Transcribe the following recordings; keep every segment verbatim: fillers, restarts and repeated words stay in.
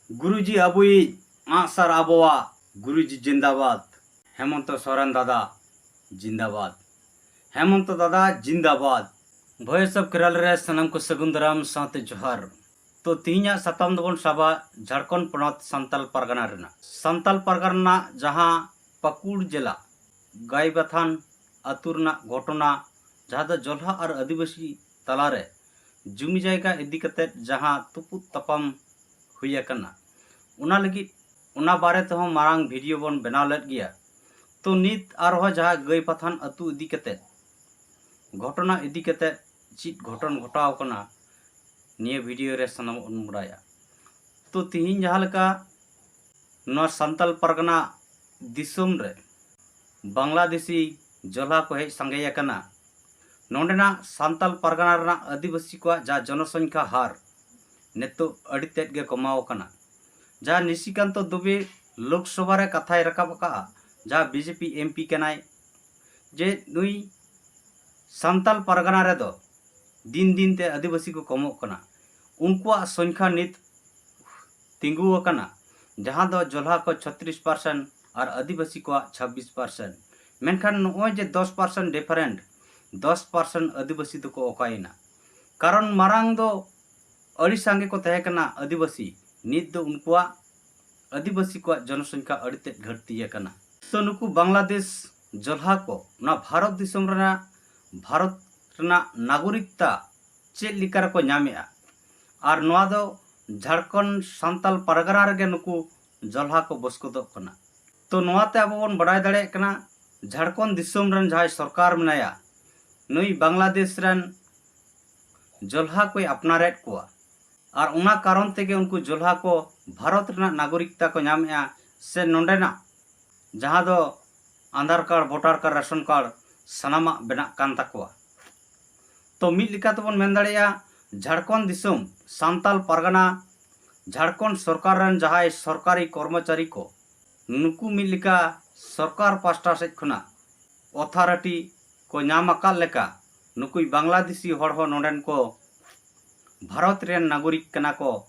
ᱜᱩᱨᱩᱡᱤ ᱟᱵᱚᱭᱤᱡ ᱟᱸᱜᱼᱥᱟᱨ ᱟᱵᱚᱣᱟᱜ, ᱜᱩᱨᱩᱡᱤ ᱡᱤᱱᱫᱟᱵᱟᱫ᱾ ᱦᱮᱢᱚᱱᱛᱚ ᱥᱚᱨᱮᱱ ᱫᱟᱫᱟ ᱡᱤᱱᱫᱟᱵᱟᱫ᱾ ᱦᱮᱢᱚᱱᱛᱚ ᱫᱟᱫᱟ ᱡᱤᱱᱫᱟᱵᱟᱫ᱾ Voice of Kerala ᱨᱮ ᱥᱟᱱᱟᱢ ᱠᱚ ᱥᱟᱹᱜᱩᱱ ᱫᱟᱨᱟᱢ ᱥᱟᱶᱛᱮ ᱡᱚᱦᱟᱨ᱾ ᱛᱚ, ᱛᱤᱦᱤᱧᱟᱜ ᱥᱟᱛᱟᱢ ᱫᱚᱵᱚᱱ ᱥᱟᱵᱟ ᱡᱷᱟᱲᱠᱷᱚᱸᱰ ᱯᱚᱱᱚᱛ ᱥᱟᱱᱛᱟᱞ ᱯᱟᱨᱜᱟᱱᱟ ᱨᱮᱱᱟᱜ᱾ ᱥᱟᱱᱛᱟᱞ ᱯᱟᱨᱜᱟᱱᱟ ᱨᱮᱱᱟᱜ ᱡᱟᱦᱟᱸ ᱯᱟᱹᱠᱩᱲ ᱡᱮᱞᱟ ᱜᱟᱭᱵᱟᱛᱷᱟᱱ ᱟᱹᱛᱩ ᱨᱮᱱᱟᱜ ᱜᱷᱚᱴᱚᱱᱟ, ᱡᱟᱦᱟᱸ ᱫᱚ ᱡᱚᱞᱦᱟ ᱟᱨ ᱟᱹᱫᱤᱵᱟᱹᱥᱤ ᱛᱟᱞᱟᱨᱮ ᱡᱩᱢᱤ ᱡᱟᱭᱜᱟ ᱤᱫᱤ ᱠᱟᱛᱮᱫ ᱡᱟᱦᱟᱸ ᱛᱩᱯᱩᱫ ᱛᱟᱯᱟᱢ ᱦᱩᱭ ᱟᱠᱟᱱᱟ, ᱚᱱᱟ ᱞᱟᱹᱜᱤᱫ, ᱚᱱᱟ ᱵᱟᱨᱮ ᱛᱮᱦᱚᱸ ᱢᱟᱨᱟᱝ video ᱵᱚᱱ ᱵᱮᱱᱟᱣ ᱞᱮᱫ ᱜᱮᱭᱟ᱾ ᱛᱚ, ᱱᱤᱛ ᱟᱨᱦᱚᱸ ᱡᱟᱦᱟᱸ ᱜᱟᱹᱭᱵᱟᱛᱷᱟᱱ ᱟᱹᱛᱩ ᱤᱫᱤ ᱠᱟᱛᱮᱫ, ᱜᱷᱚᱴᱚᱱᱟ ᱤᱫᱤ ᱠᱟᱛᱮᱫ ᱪᱮᱫ ᱜᱷᱚᱴᱚᱱ ᱜᱷᱚᱴᱟᱣ ᱟᱠᱟᱱᱟ, ᱱᱤᱭᱟᱹ video ᱨᱮ ᱥᱟᱱᱟᱢᱟᱜ ᱵᱚᱱ ᱵᱟᱲᱟᱭᱟ᱾ ᱛᱚ, ᱛᱤᱦᱤᱧ ᱡᱟᱦᱟᱸ ᱞᱮᱠᱟ ᱱᱚᱣᱟ ᱥᱟᱱᱛᱟᱞ ᱯᱟᱨᱜᱟᱱᱟ ᱫᱤᱥᱚᱢ ᱨᱮ ᱵᱟᱝᱞᱟᱫᱮᱥᱤ ᱡᱚᱞᱦᱟ ᱠᱚ ᱦᱮᱡ ᱥᱟᱸᱜᱮ ᱟᱠᱟᱱᱟ, ᱱᱚᱰᱮᱱᱟᱜ ᱥᱟᱱᱛᱟᱞ ᱯᱟᱨᱜᱟᱱᱟ ᱨᱮᱱᱟᱜ ᱟᱹᱫᱤᱵᱟᱹᱥᱤ ᱠᱚᱣᱟᱜ ᱡᱟᱦᱟᱸ ᱡᱚᱱᱚᱥᱚᱝᱠᱷᱟ ᱦᱟᱨ ᱱᱤᱛᱚᱜ ᱟᱹᱰᱤ ᱛᱮᱫ ᱜᱮ ᱠᱚᱢᱟᱣ ᱟᱠᱟᱱᱟ᱾ ᱡᱟᱦᱟᱸ ᱱᱤᱥᱤᱠᱟᱱᱛᱚ ᱫᱩᱵᱮ ᱞᱳᱠᱥᱚᱵᱷᱟ ᱨᱮ ᱠᱟᱛᱷᱟᱭ ᱨᱟᱠᱟᱵ ᱟᱠᱟᱫᱼᱟ, ᱡᱟᱦᱟᱸ BJP MP ᱠᱟᱱᱟᱭ, ᱡᱮ ᱱᱩᱭ ᱥᱟᱱᱛᱟᱞ ᱯᱟᱨᱜᱟᱱᱟ ᱨᱮᱫᱚ ᱫᱤᱱ ᱫᱤᱱ ᱛᱮ ᱟᱹᱫᱤᱵᱟᱹᱥᱤ ᱠᱚ ᱠᱚᱢᱚᱜ ᱠᱟᱱᱟ, ᱩᱱᱠᱩᱣᱟᱜ ᱥᱚᱝᱠᱷᱟ ᱱᱤᱛ ᱛᱤᱸᱜᱩ ᱟᱠᱟᱱᱟ, ᱡᱟᱦᱟᱸ ᱫᱚ ᱡᱚᱞᱦᱟ ᱠᱚ ᱪᱷᱚᱛᱨᱤᱥ percent ᱟᱨ ᱟᱹᱫᱤᱵᱟᱹᱥᱤ ᱠᱚᱣᱟᱜ ᱪᱷᱟᱵᱵᱤᱥ percent᱾ ᱢᱮᱱᱠᱷᱟᱱ ᱱᱚᱜᱼᱚᱭ ᱡᱮ ᱫᱚᱥ percent different, ᱫᱚᱥ percent ᱟᱹᱫᱤᱵᱟᱹᱥᱤ ᱫᱚᱠᱚ ᱚᱠᱟᱭᱮᱱᱟ? ᱠᱟᱨᱚᱱ ᱢᱟᱨᱟᱝ ᱫᱚ ᱟᱹᱰᱤ ᱥᱟᱸᱜᱮ ᱠᱚ ᱛᱟᱦᱮᱸ ᱠᱟᱱᱟ ᱟᱹᱫᱤᱵᱟᱹᱥᱤ, ᱱᱤᱛ ᱫᱚ ᱩᱱᱠᱩᱣᱟᱜ, ᱟᱹᱫᱤᱵᱟᱹᱥᱤ ᱠᱚᱣᱟᱜ ᱡᱚᱱᱚᱥᱚᱝᱠᱷᱟ ᱟᱹᱰᱤ ᱛᱮᱫ ᱜᱷᱟᱹᱴᱛᱤ ᱟᱠᱟᱱᱟ᱾ ᱛᱚ, ᱱᱩᱠᱩ ᱵᱟᱝᱞᱟᱫᱮᱥ ᱡᱚᱞᱦᱟ ᱠᱚ ᱱᱚᱣᱟ ᱵᱷᱟᱨᱚᱛ ᱫᱤᱥᱚᱢ ᱨᱮᱱᱟᱜ, ᱵᱷᱟᱨᱚᱛ ᱨᱮᱱᱟᱜ ᱱᱟᱜᱚᱨᱤᱠᱛᱟ ᱪᱮᱫ ᱞᱮᱠᱟ ᱨᱮᱠᱚ ᱧᱟᱢᱮᱜᱼᱟ? ᱟᱨ ᱱᱚᱣᱟ ᱫᱚ ᱡᱷᱟᱲᱠᱷᱚᱸᱰ ᱥᱟᱱᱛᱟᱞ ᱯᱟᱨᱜᱟᱱᱟ ᱨᱮᱜᱮ ᱱᱩᱠᱩ ᱡᱚᱞᱦᱟ ᱠᱚ ᱵᱚᱥᱠᱚᱫᱚᱜ ᱠᱟᱱᱟ᱾ ᱛᱚ, ᱱᱚᱣᱟᱛᱮ ᱟᱵᱚ ᱵᱚᱱ ᱵᱟᱰᱟᱭ ᱫᱟᱲᱮᱭᱟᱜ ᱠᱟᱱᱟ, ᱡᱷᱟᱲᱠᱷᱚᱸᱰ ᱫᱤᱥᱚᱢ ᱨᱮᱱ ᱡᱟᱦᱟᱸᱭ ᱥᱚᱨᱠᱟᱨ ᱢᱮᱱᱟᱭᱟ, ᱱᱩᱭ ᱵᱟᱝᱞᱟᱫᱮᱥ ᱨᱮᱱ ᱡᱚᱞᱦᱟ ᱠᱚᱭ ᱟᱯᱱᱟᱨᱮᱫ ᱠᱚᱣᱟ᱾ ᱟᱨ ᱚᱱᱟ ᱠᱟᱨᱚᱱ ᱛᱮᱜᱮ ᱩᱱᱠᱩ ᱡᱚᱞᱦᱟ ᱠᱚ ᱵᱷᱟᱨᱚᱛ ᱨᱮᱱᱟᱜ ᱱᱟᱜᱚᱨᱤᱠᱛᱟ ᱠᱚ ᱧᱟᱢᱮᱜᱼᱟ, ᱥᱮ ᱱᱚᱰᱮᱱᱟᱜ ᱡᱟᱦᱟᱸ ᱫᱚ Aadhaar card, voter card, ration card ᱥᱟᱱᱟᱢᱟᱜ ᱵᱮᱱᱟᱜ ᱠᱟᱱ ᱛᱟᱠᱚᱣᱟ᱾ ᱛᱚ, ᱢᱤᱫ ᱞᱮᱠᱟ ᱛᱮᱵᱚᱱ ᱢᱮᱱ ᱫᱟᱲᱮᱭᱟᱜᱼᱟ, ᱡᱷᱟᱲᱠᱷᱚᱸᱰ ᱫᱤᱥᱚᱢ ᱥᱟᱱᱛᱟᱞ ᱯᱟᱨᱜᱟᱱᱟ, ᱡᱷᱟᱲᱠᱷᱚᱸᱰ ᱥᱚᱨᱠᱟᱨ ᱨᱮᱱ ᱡᱟᱦᱟᱸᱭ ᱥᱚᱨᱠᱟᱨᱤ ᱠᱚᱨᱢᱚᱪᱟᱨᱤ ᱠᱚ, ᱱᱩᱠᱩ ᱢᱤᱫ ᱞᱮᱠᱟ ᱥᱚᱨᱠᱟᱨ ᱯᱟᱥᱴᱟ ᱥᱮᱫ ᱠᱷᱚᱱᱟᱜ authority ᱠᱚ ᱧᱟᱢ ᱟᱠᱟᱫ ᱞᱮᱠᱟ, ᱱᱩᱠᱩᱭ ᱵᱟᱝᱞᱟᱫᱮᱥᱤ ᱦᱚᱲ ᱦᱚᱸ ᱱᱚᱰᱮᱱ ᱠᱚ ᱵᱷᱟᱨᱚᱛ ᱨᱮᱱ ᱱᱟᱜᱚᱨᱤᱠ ᱠᱟᱱᱟ ᱠᱚ᱾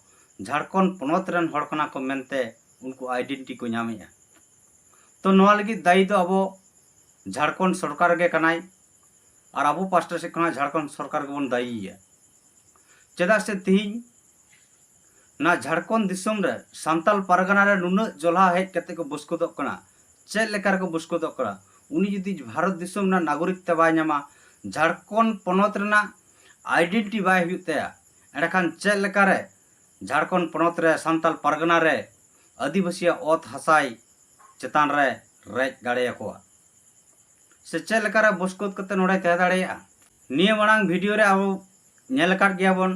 ᱡᱷᱟᱲᱠᱷᱚᱸᱰ ᱯᱚᱱᱚᱛ ᱨᱮᱱ ᱦᱚᱲ ᱠᱟᱱᱟ ᱠᱚ ᱢᱮᱱᱛᱮ ᱩᱱᱠᱩ ᱟᱭᱰᱮᱱᱴᱤᱴᱤ ᱠᱚ ᱧᱟᱢᱮᱜᱼᱟ᱾ ᱛᱚ ᱱᱚᱣᱟ ᱞᱟᱹᱜᱤᱫ ᱫᱟᱭᱤ ᱫᱚ ᱟᱵᱚ ᱡᱷᱟᱲᱠᱷᱚᱸᱰ ᱥᱚᱨᱠᱟᱨ ᱜᱮ ᱠᱟᱱᱟᱭ, ᱟᱨ ᱟᱵᱚ ᱯᱟᱥᱴᱟ ᱥᱮᱫ ᱠᱷᱚᱱᱟᱜ ᱡᱷᱟᱲᱠᱷᱚᱸᱰ ᱥᱚᱨᱠᱟᱨ ᱜᱮᱵᱚᱱ ᱫᱟᱭᱤᱭᱮᱭᱟ᱾ ᱪᱮᱫᱟᱜ ᱥᱮ ᱛᱤᱦᱤᱧ ᱱᱚᱣᱟ ᱡᱷᱟᱲᱠᱷᱚᱸᱰ ᱫᱤᱥᱚᱢ ᱨᱮ ᱥᱟᱱᱛᱟᱞ ᱯᱟᱨᱜᱟᱱᱟ ᱨᱮ ᱱᱩᱱᱟᱹᱜ ᱡᱚᱞᱦᱟ ᱦᱮᱡ ᱠᱟᱛᱮ ᱠᱚ ᱵᱚᱥᱠᱚᱫᱚᱜ ᱠᱟᱱᱟ, ᱪᱮᱫ ᱞᱮᱠᱟ ᱨᱮᱠᱚ ᱵᱚᱥᱠᱚᱫᱚᱜ ᱠᱟᱱᱟ? ᱩᱱᱤ ᱡᱩᱫᱤ ᱵᱷᱟᱨᱚᱛ ᱫᱤᱥᱚᱢ ᱨᱮᱱᱟᱜ ᱱᱟᱜᱚᱨᱤᱠᱛᱟ ᱵᱟᱭ ᱧᱟᱢᱟ, ᱡᱷᱟᱲᱠᱷᱚᱸᱰ ᱯᱚᱱᱚᱛ ᱨᱮᱱᱟᱜ ᱟᱭᱰᱮᱱᱴᱤᱴᱤ ᱵᱟᱭ ᱦᱩᱭᱩᱜ ᱛᱟᱭᱟ, ᱮᱸᱰᱮᱠᱷᱟᱱ ᱪᱮᱫ ᱞᱮᱠᱟᱨᱮ ᱡᱷᱟᱲᱠᱷᱚᱸᱰ ᱯᱚᱱᱚᱛ ᱨᱮ ᱥᱟᱱᱛᱟᱞ ᱯᱟᱨᱜᱟᱱᱟ ᱨᱮ ᱟᱹᱫᱤᱵᱟᱹᱥᱤᱭᱟᱜ ᱚᱛ ᱦᱟᱥᱟᱭ ᱪᱮᱛᱟᱱ ᱨᱮ ᱨᱮᱡ ᱫᱟᱲᱮᱭᱟᱠᱚᱣᱟ? ᱥᱮ ᱪᱮᱫ ᱞᱮᱠᱟᱨᱮ ᱵᱚᱥᱠᱚᱫ ᱠᱟᱛᱮ ᱱᱚᱰᱮ ᱛᱟᱦᱮᱸ ᱫᱟᱲᱮᱭᱟᱜᱼᱟ? ᱱᱤᱭᱟᱹ ᱢᱟᱲᱟᱝ ᱵᱷᱤᱰᱤᱭᱳ ᱨᱮ ᱟᱵᱚ ᱧᱮᱞ ᱟᱠᱟᱫ ᱜᱮᱭᱟ ᱵᱚᱱ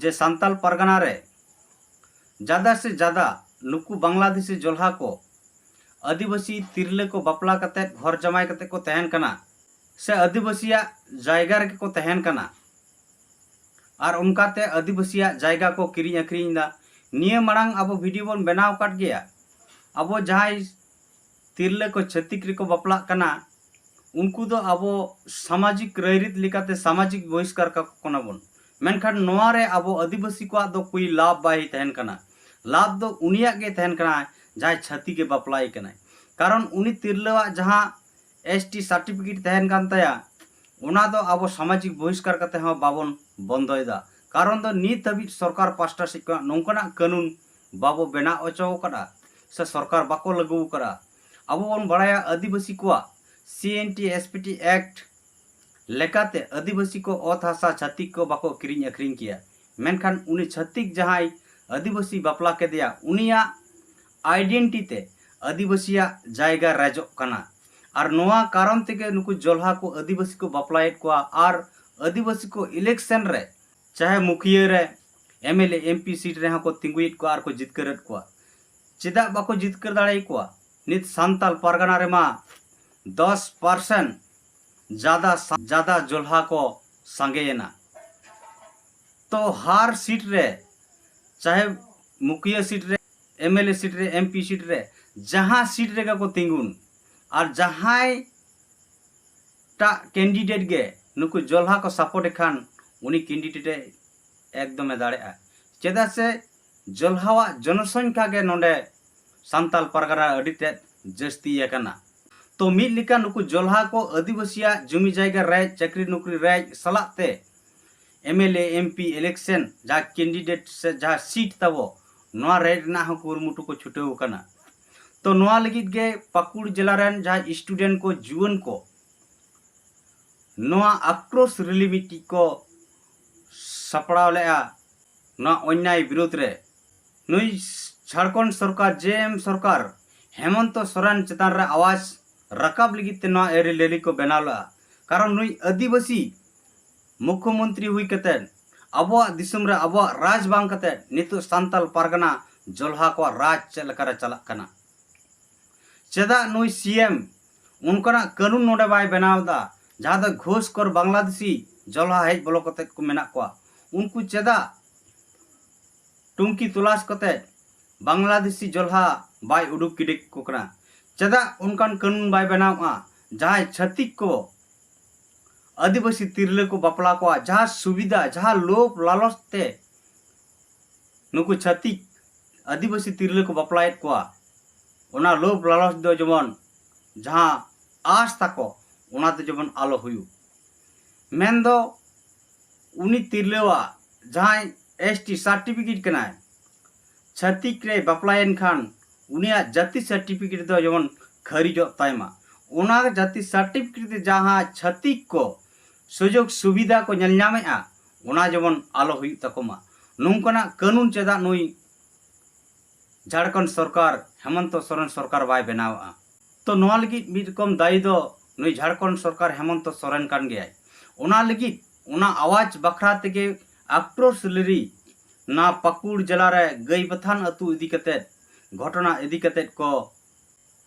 ᱡᱮ ᱥᱟᱱᱛᱟᱞ ᱯᱟᱨᱜᱟᱱᱟ ᱨᱮ ᱡᱟᱫᱟ ᱥᱮ ᱡᱟᱫᱟ ᱱᱩᱠᱩ ᱵᱟᱝᱞᱟᱫᱮᱥᱤ ᱡᱚᱞᱦᱟ ᱠᱚ ᱟᱹᱫᱤᱵᱟᱹᱥᱤ ᱛᱤᱨᱞᱟᱹ ᱠᱚ ᱵᱟᱯᱞᱟ ᱠᱟᱛᱮ ᱜᱷᱚᱨ ᱡᱟᱢᱟᱭ ᱠᱟᱛᱮ ᱠᱚ ᱛᱟᱦᱮᱱ ᱠᱟᱱᱟ, ᱥᱮ ᱟᱹᱫᱤᱵᱟᱹᱥᱤᱭᱟᱜ ᱡᱟᱭᱜᱟ ᱨᱮᱜᱮ ᱠᱚ ᱛᱟᱦᱮᱱ ᱠᱟᱱᱟ, ᱟᱨ ᱚᱱᱠᱟᱛᱮ ᱟᱹᱫᱤᱵᱟᱹᱥᱤᱭᱟᱜ ᱡᱟᱭᱜᱟ ᱠᱚ ᱠᱤᱨᱤᱧ ᱟᱹᱠᱷᱨᱤᱧ ᱮᱫᱟ᱾ ᱱᱤᱭᱟᱹ ᱢᱟᱲᱟᱝ ᱟᱵᱚ ᱵᱷᱤᱰᱤᱭᱳ ᱵᱚᱱ ᱵᱮᱱᱟᱣ ᱟᱠᱟᱫ ᱜᱮᱭᱟ᱾ ᱟᱵᱚ ᱡᱟᱦᱟᱸᱭ ᱛᱤᱨᱞᱟᱹ ᱠᱚ ᱪᱷᱟᱹᱛᱤᱠ ᱨᱮᱠᱚ ᱵᱟᱯᱞᱟᱜ ᱠᱟᱱᱟ, ᱩᱱᱠᱩ ᱫᱚ ᱟᱵᱚ ᱥᱟᱢᱟᱡᱤᱠ ᱨᱟᱭᱨᱤᱛ ᱞᱮᱠᱟᱛᱮ ᱥᱟᱢᱟᱡᱤᱠ ᱵᱚᱦᱤᱥᱠᱟᱨ ᱠᱟᱠᱚ ᱠᱟᱱᱟ ᱵᱚᱱ, ᱢᱮᱱᱠᱷᱟᱱ ᱱᱚᱣᱟ ᱨᱮ ᱟᱵᱚ ᱟᱹᱫᱤᱵᱟᱹᱥᱤ ᱠᱚᱣᱟᱜ ᱫᱚ ᱠᱳᱭ ᱞᱟᱵᱷ ᱵᱟᱭ ᱛᱟᱦᱮᱱ ᱠᱟᱱᱟ᱾ ᱞᱟᱵᱷ ᱫᱚ ᱩᱱᱤᱭᱟᱜ ᱜᱮ ᱛᱟᱦᱮᱱ ᱠᱟᱱᱟ ᱡᱟᱦᱟᱸᱭ ᱪᱷᱟᱹᱛᱤᱠ ᱮ ᱵᱟᱯᱞᱟᱭᱮ ᱠᱟᱱᱟᱭ, ᱠᱟᱨᱚᱱ ᱩᱱᱤ ᱛᱤᱨᱞᱟᱹᱣᱟᱜ ᱡᱟᱦᱟᱸ ᱮᱥ ᱴᱤ ᱥᱟᱨᱴᱤᱯᱷᱤᱠᱮᱴ ᱛᱟᱦᱮᱱ ᱠᱟᱱ ᱛᱟᱭᱟ, ᱚᱱᱟ ᱫᱚ ᱟᱵᱚ ᱥᱟᱢᱟᱡᱤᱠ ᱵᱚᱦᱤᱥᱠᱟᱨ ᱠᱟᱛᱮ ᱦᱚᱸ ᱵᱟᱵᱚᱱ ᱵᱚᱱᱫᱚᱭᱮᱫᱟ᱾ ᱠᱟᱨᱚᱱ ᱫᱚ ᱱᱤᱛ ᱦᱟᱹᱵᱤᱡ ᱥᱚᱨᱠᱟᱨ ᱯᱟᱥᱴᱟ ᱥᱮᱫ ᱠᱷᱚᱱᱟᱜ ᱱᱚᱝᱠᱟᱱᱟᱜ ᱠᱟᱹᱱᱩᱱ ᱵᱟᱵᱚ ᱵᱮᱱᱟᱣ ᱦᱚᱪᱚ ᱟᱠᱟᱫᱟ ᱥᱮ ᱥᱚᱨᱠᱟᱨ ᱵᱟᱠᱚ ᱞᱟᱹᱜᱩ ᱟᱠᱟᱫᱟ᱾ ᱟᱵᱚ ᱵᱚᱱ ᱵᱟᱲᱟᱭᱟ ᱟᱹᱫᱤᱵᱟᱹᱥᱤ ᱠᱚᱣᱟᱜ C N T S P T act ᱞᱮᱠᱟᱛᱮ ᱟᱹᱫᱤᱵᱟᱹᱥᱤ ᱠᱚ ᱚᱛ ᱦᱟᱥᱟ ᱪᱷᱟᱹᱛᱤᱠ ᱠᱚ ᱵᱟᱠᱚ ᱠᱤᱨᱤᱧ ᱟᱹᱠᱷᱨᱤᱧ ᱠᱮᱭᱟ, ᱢᱮᱱᱠᱷᱟᱱ ᱩᱱᱤ ᱪᱷᱟᱹᱛᱤᱠ ᱡᱟᱦᱟᱸᱭ ᱟᱹᱫᱤᱵᱟᱹᱥᱤ ᱵᱟᱯᱞᱟ ᱠᱮᱫᱮᱭᱟ, ᱩᱱᱤᱭᱟᱜ ᱟᱭᱰᱮᱱᱴᱤ ᱛᱮ ᱟᱹᱫᱤᱵᱟᱹᱥᱤᱭᱟᱜ ᱡᱟᱭᱜᱟ ᱨᱮᱡᱚᱜ ᱠᱟᱱᱟ᱾ ᱟᱨ ᱱᱚᱣᱟ ᱠᱟᱨᱚᱱ ᱛᱮᱜᱮ ᱱᱩᱠᱩ ᱡᱚᱞᱦᱟ ᱠᱚ ᱟᱹᱫᱤᱵᱟᱹᱥᱤ ᱠᱚ ᱵᱟᱯᱞᱟᱭᱮᱫ ᱠᱚᱣᱟ ᱟᱨ ᱟᱹᱫᱤᱵᱟᱹᱥᱤ ᱠᱚ ᱤᱞᱮᱠᱥᱚᱱ ᱨᱮ ᱪᱟᱦᱮ ᱢᱩᱠᱷᱤᱭᱟᱹ ᱨᱮ, M L A, M P seat ᱨᱮᱦᱚᱸ ᱠᱚ ᱛᱤᱸᱜᱩᱭᱮᱫ ᱠᱚᱣᱟ ᱟᱨ ᱠᱚ ᱡᱤᱛᱠᱟᱹᱨᱮᱫ ᱠᱚᱣᱟ᱾ ᱪᱮᱫᱟᱜ ᱵᱟᱠᱚ ᱡᱤᱛᱠᱟᱹᱨ ᱫᱟᱲᱮᱭᱟᱠᱚᱣᱟ? ᱱᱤᱛ ᱥᱟᱱᱛᱟᱞ ᱯᱟᱨᱜᱟᱱᱟ ᱨᱮᱢᱟ ᱫᱚᱥ ᱯᱟᱨᱥᱮᱱᱴ ᱡᱟᱫᱟ ᱥᱟ-, ᱡᱟᱫᱟ ᱡᱚᱞᱦᱟ ᱠᱚ ᱥᱟᱸᱜᱮᱭᱮᱱᱟ᱾ ᱛᱚ ᱦᱟᱨ ᱥᱤᱴ ᱨᱮ, ᱪᱟᱦᱮ ᱢᱩᱠᱷᱤᱭᱟᱹ ᱥᱤᱴ ᱨᱮ, ᱮᱢ ᱮᱞ ᱮ ᱥᱤᱴ ᱨᱮ, ᱮᱢ ᱯᱤ ᱥᱤᱴ ᱨᱮ, ᱡᱟᱦᱟᱸ ᱥᱤᱴ ᱨᱮᱜᱮ ᱠᱚ ᱛᱤᱸᱜᱩᱱ, ᱟᱨ ᱡᱟᱦᱟᱸᱭ ᱴᱟᱜ ᱠᱮᱱᱰᱤᱰᱮᱴ ᱜᱮ ᱱᱩᱠᱩ ᱡᱚᱞᱦᱟ ᱠᱚ ᱥᱟᱯᱳᱨᱴ ᱮ ᱠᱷᱟᱱ, ᱩᱱᱤ ᱠᱮᱱᱰᱤᱰᱮᱴ ᱮ ᱮᱠᱫᱚᱢᱮ ᱫᱟᱲᱮᱜᱼᱟ᱾ ᱪᱮᱫᱟᱜ ᱥᱮ ᱡᱚᱞᱦᱟᱣᱟᱜ ᱡᱚᱱᱚᱥᱚᱝᱠᱷᱟ ᱜᱮ ᱱᱚᱰᱮ ᱥᱟᱱᱛᱟᱞ ᱯᱟᱨᱜᱟᱱᱟ ᱟᱹᱰᱤ ᱛᱮᱫ ᱡᱟᱹᱥᱛᱤ ᱟᱠᱟᱱᱟ᱾ ᱛᱚ ᱢᱤᱫ ᱞᱮᱠᱟ ᱱᱩᱠᱩ ᱡᱚᱞᱦᱟ ᱠᱚ ᱟᱹᱫᱤᱵᱟᱹᱥᱤᱭᱟᱜ ᱡᱩᱢᱤ ᱡᱟᱭᱜᱟ ᱨᱮᱡ, ᱪᱟᱹᱠᱨᱤ ᱱᱚᱠᱨᱤ ᱨᱮᱡ ᱥᱟᱞᱟᱜ ᱛᱮ M L A M P election ᱡᱟᱦᱟᱸ candidate ᱥᱮ ᱡᱟᱦᱟᱸ seat ᱛᱟᱵᱚ, ᱱᱚᱣᱟ ᱨᱮᱡ ᱨᱮᱱᱟᱜ ᱦᱚᱸ ᱠᱩᱨᱩᱢᱩᱴᱩ ᱠᱚ ᱪᱷᱩᱴᱟᱹᱣ ᱟᱠᱟᱱᱟ᱾ ᱛᱚ ᱱᱚᱣᱟ ᱞᱟᱹᱜᱤᱫ ᱜᱮ ᱯᱟᱹᱠᱩᱲ ᱡᱮᱞᱟ ᱨᱮᱱ ᱡᱟᱦᱟᱸᱭ student ᱠᱚ, ᱡᱩᱣᱟᱹᱱ ᱠᱚ, ᱱᱚᱣᱟ ᱟᱠᱨᱳᱥ rally ᱢᱤᱫᱴᱤᱡ ᱠᱚ ᱥᱟᱯᱲᱟᱣ ᱞᱮᱫᱼᱟ ᱱᱚᱣᱟ ᱚᱱᱭᱟᱭ ᱵᱤᱨᱩᱫᱽ ᱨᱮ᱾ ᱱᱩᱭ ᱡᱷᱟᱲᱠᱷᱚᱸᱰ ᱥᱚᱨᱠᱟᱨ, J M ᱥᱚᱨᱠᱟᱨ, ᱦᱮᱢᱚᱱᱛᱚ ᱥᱚᱨᱮᱱ ᱪᱮᱛᱟᱱ ᱨᱮ ᱟᱣᱟᱡᱽ ᱨᱟᱠᱟᱵ ᱞᱟᱹᱜᱤᱫ ᱛᱮ ᱱᱚᱣᱟ rally ᱠᱚ ᱵᱮᱱᱟᱣ ᱞᱮᱫᱼᱟ᱾ ᱠᱟᱨᱚᱱ ᱱᱩᱭ ᱟᱹᱫᱤᱵᱟᱹᱥᱤ ᱢᱩᱠᱷᱭᱚᱢᱚᱱᱛᱨᱤ ᱦᱩᱭ ᱠᱟᱛᱮ ᱟᱵᱚᱣᱟᱜ ᱫᱤᱥᱚᱢ ᱨᱮ ᱟᱵᱚᱣᱟᱜ ᱨᱟᱡᱽ ᱵᱟᱝ ᱠᱟᱛᱮ ᱱᱤᱛᱚᱜ ᱥᱟᱱᱛᱟᱞ ᱯᱟᱨᱜᱟᱱᱟ ᱡᱚᱞᱦᱟ ᱠᱚᱣᱟᱜ ᱨᱟᱡᱽ ᱪᱮᱫ ᱞᱮᱠᱟᱨᱮ ᱪᱟᱞᱟᱜ ᱠᱟᱱᱟ? ᱪᱮᱫᱟᱜ ᱱᱩᱭ C M ᱚᱱᱠᱟᱱᱟᱜ ᱠᱟᱹᱱᱩᱱ ᱱᱚᱰᱮ ᱵᱟᱭ ᱵᱮᱱᱟᱣ ᱮᱫᱟ, ᱡᱟᱦᱟᱸ ᱫᱚ ᱜᱷᱩᱥᱠᱷᱳᱨ ᱵᱟᱝᱞᱟᱫᱮᱥᱤ ᱡᱚᱞᱦᱟ ᱦᱮᱡ ᱵᱚᱞᱚ ᱠᱟᱛᱮ ᱠᱚ ᱢᱮᱱᱟᱜ ᱠᱚᱣᱟ, ᱩᱱᱠᱩ ᱪᱮᱫᱟᱜ ᱴᱩᱝᱠᱤ ᱛᱚᱞᱟᱥ ᱠᱟᱛᱮ ᱵᱟᱝᱞᱟᱫᱮᱥᱤ ᱡᱚᱞᱦᱟ ᱵᱟᱭ ᱩᱰᱩᱠ ᱜᱤᱰᱤ ᱠᱚ ᱠᱟᱱᱟ? ᱪᱮᱫᱟᱜ ᱚᱱᱠᱟᱱ ᱠᱟᱹᱱᱩᱱ ᱵᱟᱭ ᱵᱮᱱᱟᱣᱼᱟ, ᱡᱟᱦᱟᱸᱭ ᱪᱷᱟᱹᱛᱤᱠ ᱠᱚ ᱟᱹᱫᱤᱵᱟᱹᱥᱤ ᱛᱤᱨᱞᱟᱹ ᱠᱚ ᱵᱟᱯᱞᱟ ᱠᱚᱣᱟ, ᱡᱟᱦᱟᱸ ᱥᱩᱵᱤᱫᱷᱟ, ᱡᱟᱦᱟᱸ ᱞᱳᱵᱷ ᱞᱟᱞᱚᱪ ᱛᱮ ᱱᱩᱠᱩ ᱪᱷᱟᱹᱛᱤᱠ ᱟᱹᱫᱤᱵᱟᱹᱥᱤ ᱛᱤᱨᱞᱟᱹ ᱠᱚ ᱵᱟᱯᱞᱟᱭᱮᱫ ᱠᱚᱣᱟ, ᱚᱱᱟ ᱞᱳᱵᱷ ᱞᱟᱞᱚᱪ ᱫᱚ ᱡᱮᱢᱚᱱ ᱡᱟᱦᱟᱸ ᱟᱸᱥ ᱛᱟᱠᱚ, ᱚᱱᱟ ᱫᱚ ᱡᱮᱢᱚᱱ ᱟᱞᱚ ᱦᱩᱭᱩᱜ᱾ ᱢᱮᱱᱫᱚ ᱩᱱᱤ ᱛᱤᱨᱞᱟᱹᱣᱟᱜ ᱡᱟᱦᱟᱸᱭ S T certificate ᱠᱟᱱᱟᱭ, ᱪᱷᱟᱹᱛᱤᱠ ᱨᱮ ᱵᱟᱯᱞᱟᱭᱮᱱ ᱠᱷᱟᱱ ᱩᱱᱤᱭᱟᱜ ᱡᱟᱹᱛᱤ certificate ᱫᱚ ᱡᱮᱢᱚᱱ ᱠᱷᱟᱹᱨᱤᱡᱚᱜ ᱛᱟᱭ ᱢᱟ᱾ ᱚᱱᱟ ᱡᱟᱹᱛᱤ certificate ᱛᱮ ᱡᱟᱦᱟᱸ ᱪᱷᱟᱹᱛᱤᱠ ᱠᱚ ᱥᱩᱡᱳᱜᱽ ᱥᱩᱵᱤᱫᱷᱟ ᱠᱚ ᱧᱮᱞ ᱧᱟᱢᱮᱫᱼᱟ, ᱚᱱᱟ ᱡᱮᱢᱚᱱ ᱟᱞᱚ ᱦᱩᱭᱩᱜ ᱛᱟᱠᱚ ᱢᱟ᱾ ᱱᱚᱝᱠᱟᱱᱟᱜ ᱠᱟᱹᱱᱩᱱ ᱪᱮᱫᱟᱜ ᱱᱩᱭ ᱡᱷᱟᱲᱠᱷᱚᱸᱰ ᱥᱚᱨᱠᱟᱨ, ᱦᱮᱢᱚᱱᱛᱚ ᱥᱚᱨᱮᱱ ᱥᱚᱨᱠᱟᱨ ᱵᱟᱭ ᱵᱮᱱᱟᱣᱮᱫᱼᱟ? ᱛᱚ ᱱᱚᱣᱟ ᱞᱟᱹᱜᱤᱫ ᱢᱤᱫ ᱨᱚᱠᱚᱢ ᱫᱟᱭᱤ ᱫᱚ ᱱᱩᱭ ᱡᱷᱟᱲᱠᱷᱚᱸᱰ ᱥᱚᱨᱠᱟᱨ ᱦᱮᱢᱚᱱᱛᱚ ᱥᱚᱨᱮᱱ ᱠᱟᱱ ᱜᱮᱭᱟᱭ᱾ ᱚᱱᱟ ᱞᱟᱹᱜᱤᱫ, ᱚᱱᱟ ᱟᱣᱟᱡᱽ ᱵᱟᱠᱷᱨᱟ ᱛᱮᱜᱮ ᱟᱠᱨᱳᱥ rally ᱱᱚᱣᱟ ᱯᱟᱹᱠᱩᱲ ᱡᱮᱞᱟ ᱨᱮ ᱜᱟᱹᱭᱵᱟᱛᱷᱟᱱ ᱟᱹᱛᱩ ᱤᱫᱤ ᱠᱟᱛᱮᱫ, ᱜᱷᱚᱴᱚᱱᱟ ᱤᱫᱤ ᱠᱟᱛᱮᱫ ᱠᱚ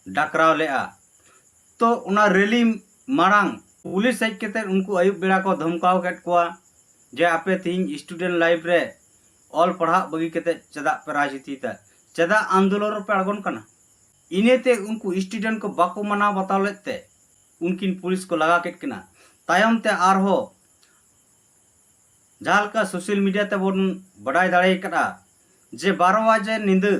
ᱰᱟᱠᱨᱟᱣ ᱞᱮᱫᱼᱟ᱾ ᱛᱚ ᱚᱱᱟ rally ᱢᱟᱲᱟᱝ ᱯᱩᱞᱤᱥ ᱦᱮᱡ ᱠᱟᱛᱮᱫ ᱩᱱᱠᱩ ᱟᱹᱭᱩᱵ ᱵᱮᱲᱟ ᱠᱚ ᱫᱷᱚᱢᱠᱟᱣ ᱠᱮᱫ ᱠᱚᱣᱟ ᱡᱮ, "ᱟᱯᱮ ᱛᱮᱦᱮᱧ student life ᱨᱮ ᱚᱞ ᱯᱟᱲᱦᱟᱜ ᱵᱟᱹᱜᱤ ᱠᱟᱛᱮᱫ ᱪᱮᱫᱟᱜ ᱯᱮ ᱨᱟᱡᱽᱱᱤᱛᱤᱭᱮᱫᱟ? ᱪᱮᱫᱟᱜ ᱟᱱᱫᱳᱞᱚᱱ ᱨᱮᱯᱮ ᱟᱬᱜᱚᱱ ᱠᱟᱱᱟ?" ᱤᱱᱟᱹᱛᱮ ᱩᱱᱠᱩ student ᱠᱚ ᱵᱟᱠᱚ ᱢᱟᱱᱟᱣ ᱵᱟᱛᱟᱣ ᱞᱮᱫ ᱛᱮ ᱩᱱᱠᱤᱱ ᱯᱩᱞᱤᱥ ᱠᱚ ᱞᱟᱜᱟ ᱠᱮᱫ ᱠᱤᱱᱟ᱾ ᱛᱟᱭᱚᱢ ᱛᱮ ᱟᱨᱦᱚᱸ ᱡᱟᱦᱟᱸ ᱞᱮᱠᱟ social media ᱛᱮᱵᱚᱱ ᱵᱟᱰᱟᱭ ᱫᱟᱲᱮ ᱟᱠᱟᱫᱼᱟ, ᱡᱮ ᱵᱟᱨᱚ ᱵᱟᱡᱮ ᱧᱤᱫᱟᱹ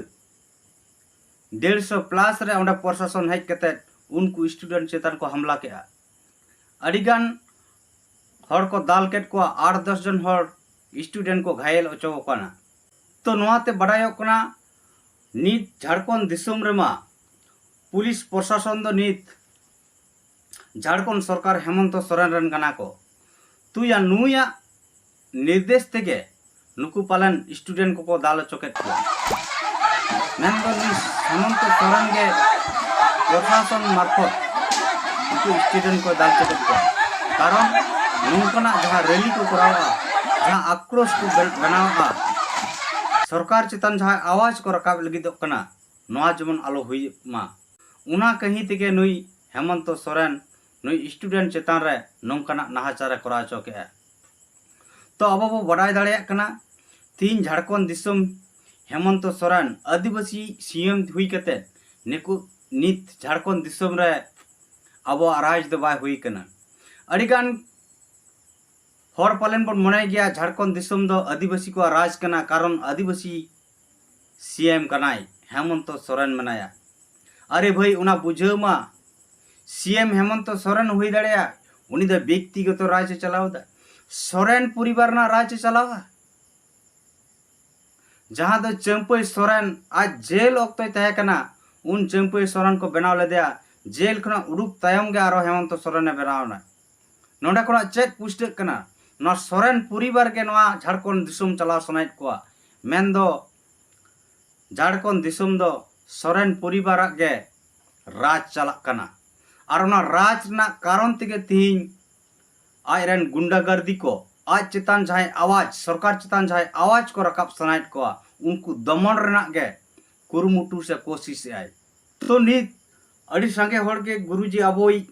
ᱰᱮᱲᱥᱚ ᱯᱞᱟᱥ ᱨᱮ ᱚᱸᱰᱮ ᱯᱨᱚᱥᱟᱥᱚᱱ ᱦᱮᱡ ᱠᱟᱛᱮ ᱩᱱᱠᱩ ᱥᱴᱩᱰᱮᱱᱴ ᱪᱮᱛᱟᱱ ᱠᱚ ᱦᱟᱢᱞᱟ ᱠᱮᱜᱼᱟ᱾ ᱟᱹᱰᱤᱜᱟᱱ ᱦᱚᱲ ᱠᱚ ᱫᱟᱞ ᱠᱮᱫ ᱠᱚᱣᱟ, ᱟᱴ ᱫᱚᱥ ᱡᱚᱱ ᱦᱚᱲ ᱥᱴᱩᱰᱮᱱᱴ ᱠᱚ ᱜᱷᱟᱭᱮᱞ ᱦᱚᱪᱚ ᱟᱠᱟᱱᱟ᱾ ᱛᱚ ᱱᱚᱣᱟᱛᱮ ᱵᱟᱰᱟᱭᱚᱜ ᱠᱟᱱᱟ, ᱱᱤᱛ ᱡᱷᱟᱲᱠᱷᱚᱸᱰ ᱫᱤᱥᱚᱢ ᱨᱮᱢᱟ ᱯᱩᱞᱤᱥ ᱯᱨᱚᱥᱟᱥᱚᱱ ᱫᱚ ᱱᱤᱛ ᱡᱷᱟᱲᱠᱷᱚᱸᱰ ᱥᱚᱨᱠᱟᱨ ᱦᱮᱢᱚᱱᱛᱚ ᱥᱚᱨᱮᱱ ᱨᱮᱱ ᱠᱟᱱᱟ ᱠᱚ᱾ ᱛᱩᱭᱟ ᱱᱩᱭᱟᱜ ᱱᱤᱨᱫᱮᱥ ᱛᱮᱜᱮ ᱱᱩᱠᱩ ᱯᱟᱞᱮᱱ ᱥᱴᱩᱰᱮᱱᱴ ᱠᱚᱠᱚ ᱫᱟᱞ ᱦᱚᱪᱚ ᱠᱮᱫ ᱠᱚᱣᱟ᱾ ᱢᱮᱱᱫᱚ ᱱᱩᱭ ᱦᱮᱢᱚᱱᱛᱚ ᱥᱚᱨᱮᱱ ᱜᱮ ᱯᱨᱚᱥᱟᱥᱚᱱ ᱢᱟᱨᱯᱷᱚᱛ ᱱᱩᱠᱩ ᱥᱴᱩᱰᱮᱱᱴ ᱠᱚ ᱫᱟᱞ ᱦᱚᱪᱚ ᱠᱮᱫ ᱠᱚᱣᱟ᱾ ᱠᱟᱨᱚᱱ ᱱᱚᱝᱠᱟᱱᱟᱜ ᱡᱟᱦᱟᱸ ᱨᱮᱞᱤ ᱠᱚ ᱠᱚᱨᱟᱣᱟ, ᱡᱟᱦᱟᱸ ᱟᱠᱨᱳᱥ ᱠᱚ ᱵᱮ-, ᱵᱮᱱᱟᱣᱟ, ᱥᱚᱨᱠᱟᱨ ᱪᱮᱛᱟᱱ ᱡᱟᱦᱟᱸ ᱟᱣᱟᱡᱽ ᱠᱚ ᱨᱟᱠᱟᱵ ᱞᱟᱹᱜᱤᱫᱚᱜ ᱠᱟᱱᱟ, ᱱᱚᱣᱟ ᱡᱮᱢᱚᱱ ᱟᱞᱚ ᱦᱩᱭᱩᱜ ᱢᱟ, ᱚᱱᱟ ᱠᱟᱹᱦᱤ ᱛᱮᱜᱮ ᱱᱩᱭ ᱦᱮᱢᱚᱱᱛᱚ ᱥᱚᱨᱮᱱ ᱱᱩᱭ ᱥᱴᱩᱰᱮᱱᱴ ᱪᱮᱛᱟᱱ ᱨᱮ ᱱᱚᱝᱠᱟᱱᱟᱜ ᱱᱟᱦᱟᱪᱟᱨ ᱮ ᱠᱚᱨᱟᱣ ᱦᱚᱪᱚ ᱠᱮᱜᱼᱟ᱾ ᱛᱚ ᱟᱵᱚ ᱵᱚ ᱵᱟᱰᱟᱭ ᱫᱟᱲᱮᱭᱟᱜ ᱠᱟᱱᱟ, ᱛᱤᱦᱤᱧ ᱡᱷᱟᱲᱠᱷᱚᱸᱰ ᱫᱤᱥᱚᱢ ᱦᱮᱢᱚᱱᱛᱚ ᱥᱚᱨᱮᱱ ᱟᱹᱫᱤᱵᱟᱹᱥᱤ ᱥᱤ ᱮᱢ ᱦᱩᱭ ᱠᱟᱛᱮ ᱱᱤᱠᱩ, ᱱᱤᱛ ᱡᱷᱟᱲᱠᱷᱚᱸᱰ ᱫᱤᱥᱚᱢ ᱨᱮ ᱟᱵᱚᱣᱟᱜ ᱨᱟᱡᱽ ᱫᱚ ᱵᱟᱭ ᱦᱩᱭ ᱠᱟᱱᱟ᱾ ᱟᱹᱰᱤᱜᱟᱱ ᱦᱚᱲ ᱯᱟᱞᱮᱱ ᱵᱚᱱ ᱢᱚᱱᱮ ᱜᱮᱭᱟ ᱡᱷᱟᱲᱠᱷᱚᱸᱰ ᱫᱤᱥᱚᱢ ᱫᱚ ᱟᱹᱫᱤᱵᱟᱹᱥᱤ ᱠᱚᱣᱟᱜ ᱨᱟᱡᱽ ᱠᱟᱱᱟ, ᱠᱟᱨᱚᱱ ᱟᱹᱫᱤᱵᱟᱹᱥᱤ ᱥᱤ ᱮᱢ ᱠᱟᱱᱟᱭ, ᱦᱮᱢᱚᱱᱛᱚ ᱥᱚᱨᱮᱱ ᱢᱮᱱᱟᱭᱟ᱾ ᱟᱨᱮ ᱵᱷᱟᱹᱭ, ᱚᱱᱟ ᱵᱩᱡᱷᱟᱹᱣ ᱢᱟ, ᱥᱤ ᱮᱢ ᱦᱮᱢᱚᱱᱛᱚ ᱥᱚᱨᱮᱱ ᱦᱩᱭ ᱫᱟᱲᱮᱭᱟᱜᱼᱟ, ᱩᱱᱤ ᱫᱚ ᱵᱮᱠᱛᱤᱜᱚᱛᱚ ᱨᱟᱡᱽ ᱮ ᱪᱟᱞᱟᱣ ᱮᱫᱟ, ᱥᱚᱨᱮᱱ ᱯᱚᱨᱤᱵᱟᱨ ᱨᱮᱱᱟᱜ ᱨᱟᱡᱽ ᱮ ᱪᱟᱞᱟᱣᱟ᱾ ᱡᱟᱦᱟᱸ ᱫᱚ ᱪᱟᱹᱢᱯᱟᱹᱭ ᱥᱚᱨᱮᱱ ᱟᱡ ᱡᱮᱞ ᱚᱠᱛᱚᱭ ᱛᱟᱦᱮᱸ ᱠᱟᱱᱟ, ᱩᱱ ᱪᱟᱹᱢᱯᱟᱹᱭ ᱥᱚᱨᱮᱱ ᱠᱚ ᱵᱮᱱᱟᱣ ᱞᱮᱫᱮᱭᱟ᱾ ᱡᱮᱞ ᱠᱷᱚᱱᱟᱜ ᱩᱰᱩᱠ ᱛᱟᱭᱚᱢ ᱜᱮ ᱟᱨᱚ ᱦᱮᱢᱚᱱᱛᱚ ᱥᱚᱨᱮᱱᱮ ᱵᱮᱱᱟᱣ ᱮᱱᱟ᱾ ᱱᱚᱰᱮ ᱠᱷᱚᱱᱟᱜ ᱪᱮᱫ ᱯᱩᱥᱴᱟᱹᱜ ᱠᱟᱱᱟ? ᱱᱚᱣᱟ ᱥᱚᱨᱮᱱ ᱯᱚᱨᱤᱵᱟᱨ ᱜᱮ ᱱᱚᱣᱟ ᱡᱷᱟᱲᱠᱷᱚᱸᱰ ᱫᱤᱥᱚᱢ ᱪᱟᱞᱟᱣ ᱥᱟᱱᱟᱭᱮᱫ ᱠᱚᱣᱟ᱾ ᱢᱮᱱᱫᱚ ᱡᱷᱟᱲᱠᱷᱚᱸᱰ ᱫᱤᱥᱚᱢ ᱫᱚ ᱥᱚᱨᱮᱱ ᱯᱚᱨᱤᱵᱟᱨᱟᱜ ᱜᱮ ᱨᱟᱡᱽ ᱪᱟᱞᱟᱜ ᱠᱟᱱᱟ᱾ ᱟᱨ ᱚᱱᱟ ᱨᱟᱡᱽ ᱨᱮᱱᱟᱜ ᱠᱟᱨᱚᱱ ᱛᱮᱜᱮ ᱛᱤᱦᱤᱧ ᱟᱡ ᱨᱮᱱ ᱜᱩᱱᱰᱟᱜᱟᱨᱫᱤ ᱠᱚ, ᱟᱡ ᱪᱮᱛᱟᱱ ᱡᱟᱦᱟᱸᱭ ᱟᱣᱟᱡᱽ, ᱥᱚᱨᱠᱟᱨ ᱪᱮᱛᱟᱱ ᱡᱟᱦᱟᱸᱭ ᱟᱣᱟᱡᱽ ᱠᱚ ᱨᱟᱠᱟᱵ ᱥᱟᱱᱟᱭᱮᱫ ᱠᱚᱣᱟ, ᱩᱱᱠᱩ ᱫᱚᱢᱚᱱ ᱨᱮᱱᱟᱜ ᱜᱮ ᱠᱩᱨᱩᱢᱩᱴᱩ ᱥᱮ ᱠᱳᱥᱤᱥ ᱮᱫᱟᱭ᱾ ᱛᱚ ᱱᱤᱛ ᱟᱹᱰᱤ ᱥᱟᱸᱜᱮ ᱦᱚᱲ ᱜᱮ ᱜᱩᱨᱩᱡᱤ ᱟᱵᱚᱭᱤᱡ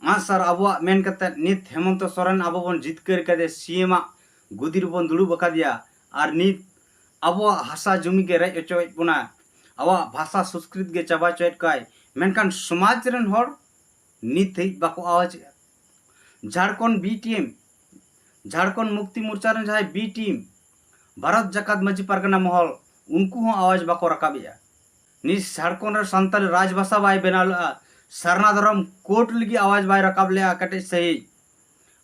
ᱟᱸᱜᱼᱥᱟᱨ ᱟᱵᱚᱣᱟᱜ ᱢᱮᱱ ᱠᱟᱛᱮᱫ ᱱᱤᱛ ᱦᱮᱢᱚᱱᱛᱚ ᱥᱚᱨᱮᱱ ᱟᱵᱚ ᱵᱚᱱ ᱡᱤᱛᱠᱟᱹᱨ ᱠᱟᱫᱮ, ᱥᱤ ᱮᱢ ᱟᱜ ᱜᱚᱫᱤ ᱨᱮᱵᱚᱱ ᱫᱩᱲᱩᱵ ᱟᱠᱟᱫᱮᱭᱟ, ᱟᱨ ᱱᱤᱛ ᱟᱵᱚᱣᱟᱜ ᱦᱟᱥᱟ ᱡᱩᱢᱤ ᱜᱮ ᱨᱮᱡ ᱦᱚᱪᱚᱭᱮᱫ ᱵᱚᱱᱟ, ᱟᱵᱚᱣᱟᱜ ᱵᱷᱟᱥᱟ ᱥᱚᱸᱥᱠᱨᱤᱛ ᱜᱮ ᱪᱟᱵᱟ ᱦᱚᱪᱚᱭᱮᱫ ᱠᱚᱣᱟᱭ, ᱢᱮᱱᱠᱷᱟᱱ ᱥᱚᱢᱟᱡᱽ ᱨᱮᱱ ᱦᱚᱲ ᱱᱤᱛ ᱫᱷᱟᱹᱵᱤᱡ ᱵᱟᱠᱚ ᱟᱣᱟᱡᱮᱜᱼᱟ᱾ ᱡᱷᱟᱲᱠᱷᱚᱸᱰ ᱵᱤ ᱴᱤᱢ, ᱡᱷᱟᱲᱠᱷᱚᱸᱰ ᱢᱩᱠᱛᱤ ᱢᱳᱨᱪᱟ ᱨᱮᱱ ᱡᱟᱦᱟᱸᱭ ᱵᱤ ᱴᱤᱢ, ᱵᱷᱟᱨᱚᱛ ᱡᱟᱠᱟᱛ ᱢᱟᱹᱡᱷᱤ ᱯᱟᱨᱜᱟᱱᱟ ᱢᱚᱦᱚᱞ, ᱩᱱᱠᱩ ᱦᱚᱸ ᱟᱣᱟᱡᱽ ᱵᱟᱠᱚ ᱨᱟᱠᱟᱵᱮᱜᱼᱟ᱾ ᱱᱤᱛ ᱡᱷᱟᱲᱠᱷᱚᱸᱰ ᱨᱮ ᱥᱟᱱᱛᱟᱲᱤ ᱨᱟᱡᱽᱵᱷᱟᱥᱟ ᱵᱟᱭ ᱵᱮᱱᱟᱣ ᱞᱮᱜᱼᱟ, ᱥᱟᱨᱱᱟ ᱫᱷᱚᱨᱚᱢ ᱠᱳᱰ ᱞᱟᱹᱜᱤᱫ ᱟᱣᱟᱡᱽ ᱵᱟᱭ ᱨᱟᱠᱟᱵ ᱞᱮᱜᱼᱟ ᱠᱮᱴᱮᱡ ᱥᱟᱺᱦᱤᱡ᱾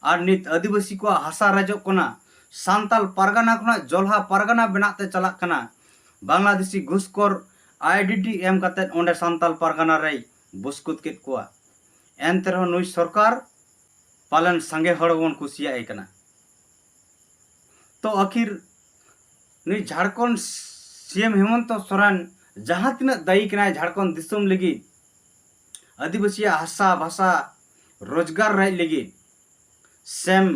ᱟᱨ ᱱᱤᱛ ᱟᱹᱫᱤᱵᱟᱹᱥᱤ ᱠᱚᱣᱟᱜ ᱦᱟᱥᱟ ᱨᱟᱡᱚᱜ ᱠᱟᱱᱟ, ᱥᱟᱱᱛᱟᱞ ᱯᱟᱨᱜᱟᱱᱟ ᱠᱷᱚᱱᱟᱜ ᱡᱚᱞᱦᱟ ᱯᱟᱨᱜᱟᱱᱟ ᱵᱮᱱᱟᱜ ᱛᱮ ᱪᱟᱞᱟᱜ ᱠᱟᱱᱟ᱾ ᱵᱟᱝᱞᱟᱫᱮᱥᱤ ᱜᱷᱩᱥᱠᱷᱳᱨ ᱟᱭᱰᱤᱰᱤ ᱮᱢ ᱠᱟᱛᱮ ᱚᱸᱰᱮ ᱥᱟᱱᱛᱟᱞ ᱯᱟᱨᱜᱟᱱᱟ ᱨᱮᱭ ᱵᱩᱥᱠᱩᱛ ᱠᱮᱫ ᱠᱚᱣᱟ᱾ ᱮᱱᱛᱮ ᱨᱮᱦᱚᱸ ᱱᱩᱭ ᱥᱚᱨᱠᱟᱨ ᱯᱟᱞᱮᱱ ᱥᱟᱸᱜᱮ ᱦᱚᱲ ᱵᱚᱱ ᱠᱩᱥᱤᱭᱟᱭ ᱠᱟᱱᱟ᱾ ᱛᱚ ᱟᱹᱠᱷᱤᱨ ᱱᱩᱭ ᱡᱷᱟᱲᱠᱷᱚᱸᱰ ᱥᱤ ᱮᱢ ᱦᱮᱢᱚᱱᱛᱚ ᱥᱚᱨᱮᱱ ᱡᱟᱦᱟᱸ ᱛᱤᱱᱟᱹᱜ ᱫᱟᱭᱤ ᱠᱟᱱᱟᱭ ᱡᱷᱟᱲᱠᱷᱚᱸᱰ ᱫᱤᱥᱚᱢ ᱞᱟᱹᱜᱤᱫ, ᱟᱹᱫᱤᱵᱟᱹᱥᱤᱭᱟᱜ ᱦᱟᱥᱟ ᱵᱷᱟᱥᱟ ᱨᱳᱡᱽᱜᱟᱨ ᱨᱮᱡ ᱞᱟᱹᱜᱤᱫ, ᱥᱮᱢ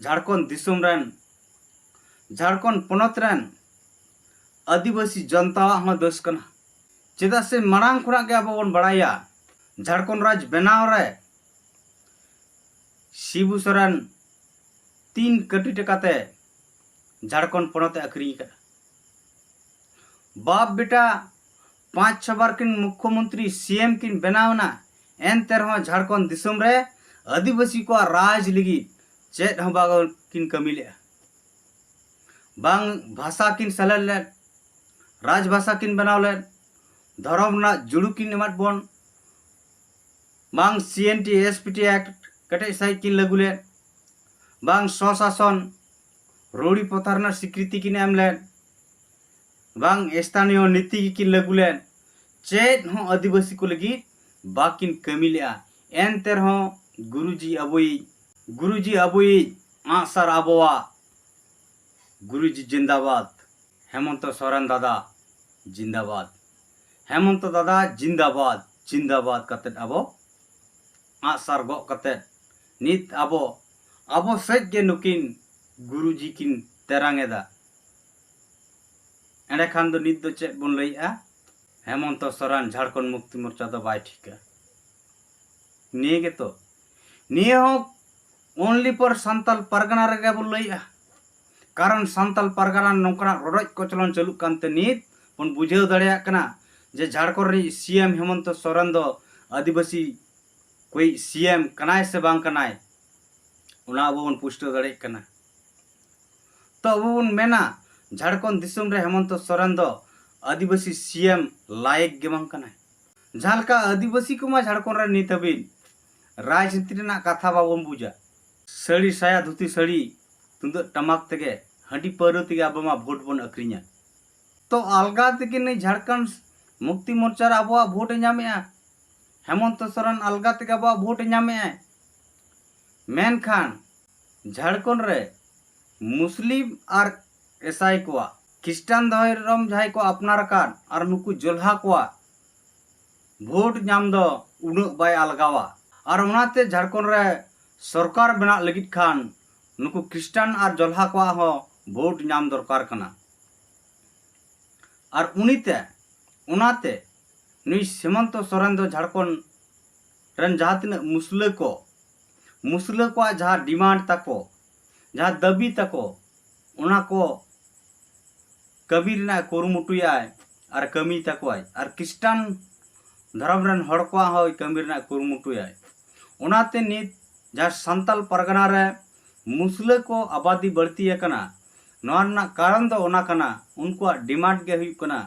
ᱡᱷᱟᱲᱠᱷᱚᱸᱰ ᱫᱤᱥᱚᱢ ᱨᱮᱱ, ᱡᱷᱟᱲᱠᱷᱚᱸᱰ ᱯᱚᱱᱚᱛ ᱨᱮᱱ ᱟᱹᱫᱤᱵᱟᱹᱥᱤ ᱡᱚᱱᱛᱟᱣᱟᱜ ᱦᱚᱸ ᱫᱳᱥ ᱠᱟᱱᱟ᱾ ᱪᱮᱫᱟᱜ ᱥᱮ ᱢᱟᱲᱟᱝ ᱠᱷᱚᱱᱟᱜ ᱜᱮ ᱟᱵᱚ ᱵᱚᱱ ᱵᱟᱲᱟᱭᱟ, ᱡᱷᱟᱲᱠᱷᱚᱸᱰ ᱨᱟᱡᱽ ᱵᱮᱱᱟᱣ ᱨᱮ ᱥᱤᱵᱩ ᱥᱚᱨᱮᱱ ᱛᱤᱱ ᱠᱳᱴᱤ ᱴᱟᱠᱟ ᱛᱮ ᱡᱷᱟᱲᱠᱷᱚᱸᱰ ᱯᱚᱱᱚᱛ ᱮ ᱟᱹᱠᱷᱨᱤᱧ ᱟᱠᱟᱫᱟ᱾ ᱵᱟᱯ ᱵᱮᱴᱟ ᱯᱟᱸᱪ ᱪᱷᱚ ᱵᱟᱨ ᱠᱤᱱ ᱢᱩᱠᱷᱭᱚᱢᱚᱱᱛᱨᱤ ᱥᱤ ᱮᱢ ᱠᱤᱱ ᱵᱮᱱᱟᱣ ᱮᱱᱟ, ᱮᱱᱛᱮ ᱨᱮᱦᱚᱸ ᱡᱷᱟᱲᱠᱷᱚᱸᱰ ᱫᱤᱥᱚᱢ ᱨᱮ ᱟᱹᱫᱤᱵᱟᱹᱥᱤ ᱠᱚᱣᱟᱜ ᱨᱟᱡᱽ ᱞᱟᱹᱜᱤᱫ ᱪᱮᱫ ᱦᱚᱸ ᱵᱟᱝ ᱠᱤᱱ ᱠᱟᱹᱢᱤ ᱞᱮᱜᱼᱟ᱾ ᱵᱟᱝ ᱵᱷᱟᱥᱟ ᱠᱤᱱ ᱥᱮᱞᱮᱫ ᱞᱮᱫ, ᱨᱟᱡᱽ ᱵᱷᱟᱥᱟ ᱠᱤᱱ ᱵᱮᱱᱟᱣ ᱞᱮᱫ, ᱫᱷᱚᱨᱚᱢ ᱨᱮᱱᱟᱜ ᱡᱩᱲᱩ ᱠᱤᱱ ᱮᱢᱟᱫ ᱵᱚᱱ, ᱵᱟᱝ C N T S P T act ᱠᱮᱴᱮᱡ ᱥᱟᱺᱦᱤᱡ ᱠᱤᱱ ᱞᱟᱹᱜᱩ ᱞᱮᱫ, ᱵᱟᱝ ᱥᱚᱥᱟᱥᱚᱱ ᱨᱩᱲᱤ ᱯᱨᱚᱛᱷᱟ ᱨᱮᱱᱟᱜ ᱥᱤᱠᱨᱤᱛᱤ ᱠᱤᱱ ᱮᱢ ᱞᱮᱫ, ᱵᱟᱝ ᱥᱛᱷᱟᱱᱤᱭᱚ ᱱᱤᱛᱤ ᱜᱮᱠᱤᱱ ᱞᱟᱹᱜᱩ ᱞᱮᱫ, ᱪᱮᱫ ᱦᱚᱸ ᱟᱹᱫᱤᱵᱟᱹᱥᱤ ᱠᱚ ᱞᱟᱹᱜᱤᱫ ᱵᱟᱹᱠᱤᱱ ᱠᱟᱹᱢᱤ ᱞᱮᱜᱼᱟ᱾ ᱮᱱᱛᱮ ᱨᱮᱦᱚᱸ ᱜᱩᱨᱩᱡᱤ ᱟᱵᱚᱭᱤᱡ, ᱜᱩᱨᱩᱡᱤ ᱟᱵᱚᱭᱤᱡ ᱟᱸᱜᱼᱥᱟᱨ ᱟᱵᱚᱣᱟᱜ, ᱜᱩᱨᱩᱡᱤ ᱡᱤᱱᱫᱟᱵᱟᱫ, ᱦᱮᱢᱚᱱᱛᱚ ᱥᱚᱨᱮᱱ ᱫᱟᱫᱟ ᱡᱤᱱᱫᱟᱵᱟᱫ, ᱦᱮᱢᱚᱱᱛᱚ ᱫᱟᱫᱟ ᱡᱤᱱᱫᱟᱵᱟᱫ, ᱡᱤᱱᱫᱟᱵᱟᱫ ᱠᱟᱛᱮᱫ ᱟᱵᱚ ᱟᱸᱜᱼᱥᱟᱨ ᱜᱚᱜ ᱠᱟᱛᱮᱫ ᱱᱤᱛ ᱟᱵᱚ, ᱟᱵᱚ ᱥᱮᱫ ᱜᱮ ᱱᱩᱠᱤᱱ ᱜᱩᱨᱩᱡᱤ ᱠᱤᱱ ᱛᱮᱨᱟᱝ ᱮᱫᱟ᱾ ᱮᱸᱰᱮᱠᱷᱟᱱ ᱫᱚ ᱱᱤᱛ ᱫᱚ ᱪᱮᱫ ᱵᱚᱱ ᱞᱟᱹᱭᱮᱜᱼᱟ? ᱦᱮᱢᱚᱱᱛᱚ ᱥᱚᱨᱮᱱ ᱡᱷᱟᱲᱠᱷᱚᱸᱰ ᱢᱩᱠᱛᱤ ᱢᱳᱨᱪᱟ ᱫᱚ ᱵᱟᱭ ᱴᱷᱤᱠᱟ᱾ ᱱᱤᱭᱟᱹ ᱜᱮᱛᱚ, ᱱᱤᱭᱟᱹ ᱦᱚᱸ only for ᱥᱟᱱᱛᱟᱞ ᱯᱟᱨᱜᱟᱱᱟ ᱨᱮᱜᱮ ᱵᱚᱱ ᱞᱟᱹᱭᱮᱜᱼᱟ᱾ ᱠᱟᱨᱚᱱ ᱥᱟᱱᱛᱟᱞ ᱯᱟᱨᱜᱟᱱᱟ ᱱᱚᱝᱠᱟᱱᱟᱜ ᱨᱚᱰᱚᱡ ᱠᱚᱪᱞᱚᱱ ᱪᱟᱹᱞᱩᱜ ᱠᱟᱱᱛᱮ ᱱᱤᱛ ᱵᱚᱱ ᱵᱩᱡᱷᱟᱹᱣ ᱫᱟᱲᱮᱭᱟᱜ ᱠᱟᱱᱟ ᱡᱮ ᱡᱷᱟᱲᱠᱷᱚᱸᱰ ᱨᱤᱱᱤᱡ ᱥᱤ ᱮᱢ ᱦᱮᱢᱚᱱᱛᱚ ᱥᱚᱨᱮᱱ ᱫᱚ ᱟᱹᱫᱤᱵᱟᱹᱥᱤ ᱠᱚᱭᱤᱡ ᱥᱤ ᱮᱢ ᱠᱟᱱᱟᱭ ᱥᱮ ᱵᱟᱝ ᱠᱟᱱᱟᱭ, ᱚᱱᱟ ᱟᱵᱚ ᱵᱚᱱ ᱯᱩᱥᱴᱟᱹᱣ ᱫᱟᱲᱮᱭᱟᱜ ᱠᱟᱱᱟ᱾ ᱛᱚ ᱟᱵᱚ ᱵᱚᱱ ᱢᱮᱱᱟ ᱡᱷᱟᱲᱠᱷᱚᱸᱰ ᱫᱤᱥᱚᱢ ᱨᱮ ᱦᱮᱢᱚᱱᱛᱚ ᱥᱚᱨᱮᱱ ᱫᱚ ᱟᱹᱫᱤᱵᱟᱹᱥᱤ ᱥᱤ ᱮᱢ ᱞᱟᱭᱮᱠ ᱜᱮ ᱵᱟᱝ ᱠᱟᱱᱟᱭ᱾ ᱡᱟᱦᱟᱸ ᱞᱮᱠᱟ ᱟᱹᱫᱤᱵᱟᱹᱥᱤ ᱠᱚᱢᱟ ᱡᱷᱟᱲᱠᱷᱚᱸᱰ ᱨᱮ ᱱᱤᱛ ᱦᱟᱹᱵᱤᱡ ᱨᱟᱡᱽᱱᱤᱛᱤ ᱨᱮᱱᱟᱜ ᱠᱟᱛᱷᱟ ᱵᱟᱵᱚᱱ ᱵᱩᱡᱟ, ᱥᱟᱹᱲᱤ ᱥᱟᱭᱟ ᱫᱷᱩᱛᱤ ᱥᱟᱹᱲᱤ ᱛᱩᱢᱫᱟᱹᱜ ᱴᱟᱢᱟᱠ ᱛᱮᱜᱮ, ᱦᱟᱺᱰᱤ ᱯᱟᱹᱣᱨᱟᱹ ᱛᱮᱜᱮ ᱟᱵᱚ ᱢᱟ ᱵᱷᱳᱴ ᱵᱚᱱ ᱟᱹᱠᱷᱨᱤᱧᱟ᱾ ᱛᱚ ᱟᱞᱜᱟ ᱛᱮᱜᱮ ᱱᱩᱭ ᱡᱷᱟᱲᱠᱷᱚᱸᱰ ᱢᱩᱠᱛᱤ ᱢᱳᱨᱪᱟ ᱨᱮ ᱟᱵᱚᱣᱟᱜ ᱵᱷᱳᱴ ᱮ ᱧᱟᱢᱮᱜᱼᱟ, ᱦᱮᱢᱚᱱᱛᱚ ᱥᱚᱨᱮᱱ ᱟᱞᱜᱟ ᱛᱮᱜᱮ ᱟᱵᱚᱣᱟᱜ ᱵᱷᱳᱴ ᱮ ᱧᱟᱢᱮᱜᱼᱟᱭ᱾ ᱢᱮᱱᱠᱷᱟᱱ ᱡᱷᱟᱲᱠᱷᱚᱸᱰ ᱨᱮ ᱢᱩᱥᱞᱤᱢ ᱟᱨ ᱮᱥᱟᱭ ᱠᱚᱣᱟᱜ, ᱠᱷᱨᱤᱥᱴᱟᱱ ᱫᱷᱚᱨᱚᱢ ᱡᱟᱦᱟᱸᱭ ᱠᱚ ᱟᱯᱱᱟᱨ ᱟᱠᱟᱫ ᱟᱨ ᱱᱩᱠᱩ ᱡᱚᱞᱦᱟ ᱠᱚᱣᱟᱜ ᱵᱷᱳᱴ ᱧᱟᱢ ᱫᱚ ᱩᱱᱟᱹᱜ ᱵᱟᱭ ᱟᱞᱜᱟᱣᱟ᱾ ᱟᱨ ᱚᱱᱟᱛᱮ ᱡᱷᱟᱲᱠᱷᱚᱸᱰ ᱨᱮ ᱥᱚᱨᱠᱟᱨ ᱵᱮᱱᱟᱜ ᱞᱟᱹᱜᱤᱫ ᱠᱷᱟᱱ ᱱᱩᱠᱩ ᱠᱷᱨᱤᱥᱴᱟᱱ ᱟᱨ ᱡᱚᱞᱦᱟ ᱠᱚᱣᱟᱜ ᱦᱚᱸ ᱵᱷᱳᱴ ᱧᱟᱢ ᱫᱚᱨᱠᱟᱨ ᱠᱟᱱᱟ᱾ ᱟᱨ ᱩᱱᱤᱛᱮ, ᱚᱱᱟᱛᱮ ᱱᱩᱭ ᱦᱮᱢᱚᱱᱛᱚ ᱥᱚᱨᱮᱱ ᱫᱚ ᱡᱷᱟᱲᱠᱷᱚᱸᱰ ᱨᱮᱱ ᱡᱟᱦᱟᱸ ᱛᱤᱱᱟᱹᱜ ᱢᱩᱥᱞᱟᱹ ᱠᱚ, ᱢᱩᱥᱞᱟᱹ ᱠᱚᱣᱟᱜ ᱡᱟᱦᱟᱸ ᱰᱤᱢᱟᱱᱰ ᱛᱟᱠᱚ, ᱡᱟᱦᱟᱸ ᱫᱟᱹᱵᱤ ᱛᱟᱠᱚ, ᱚᱱᱟ ᱠᱚ ᱠᱟᱹᱢᱤ ᱨᱮᱱᱟᱜ ᱠᱩᱨᱩᱢᱩᱴᱩᱭᱟᱭ ᱟᱨ ᱠᱟᱹᱢᱤ ᱛᱟᱠᱚᱣᱟᱭ᱾ ᱟᱨ ᱠᱷᱨᱤᱥᱴᱟᱱ ᱫᱷᱚᱨᱚᱢ ᱨᱮᱱ ᱦᱚᱲ ᱠᱚᱣᱟᱜ ᱦᱚᱸ ᱠᱟᱹᱢᱤ ᱨᱮᱱᱟᱜ ᱠᱩᱨᱩᱢᱩᱴᱩᱭᱟᱭ᱾ ᱚᱱᱟᱛᱮ ᱱᱤᱛ ᱡᱟᱦᱟᱸ ᱥᱟᱱᱛᱟᱞ ᱯᱟᱨᱜᱟᱱᱟ ᱨᱮ ᱢᱩᱥᱞᱟᱹ ᱠᱚ ᱟᱵᱟᱫᱤ ᱵᱟᱹᱲᱛᱤ ᱟᱠᱟᱱᱟ, ᱱᱚᱣᱟ ᱨᱮᱱᱟᱜ ᱠᱟᱨᱚᱱ ᱫᱚ ᱚᱱᱟ ᱠᱟᱱᱟ, ᱩᱱᱠᱩᱣᱟᱜ ᱰᱤᱢᱟᱱᱰ ᱜᱮ ᱦᱩᱭᱩᱜ ᱠᱟᱱᱟ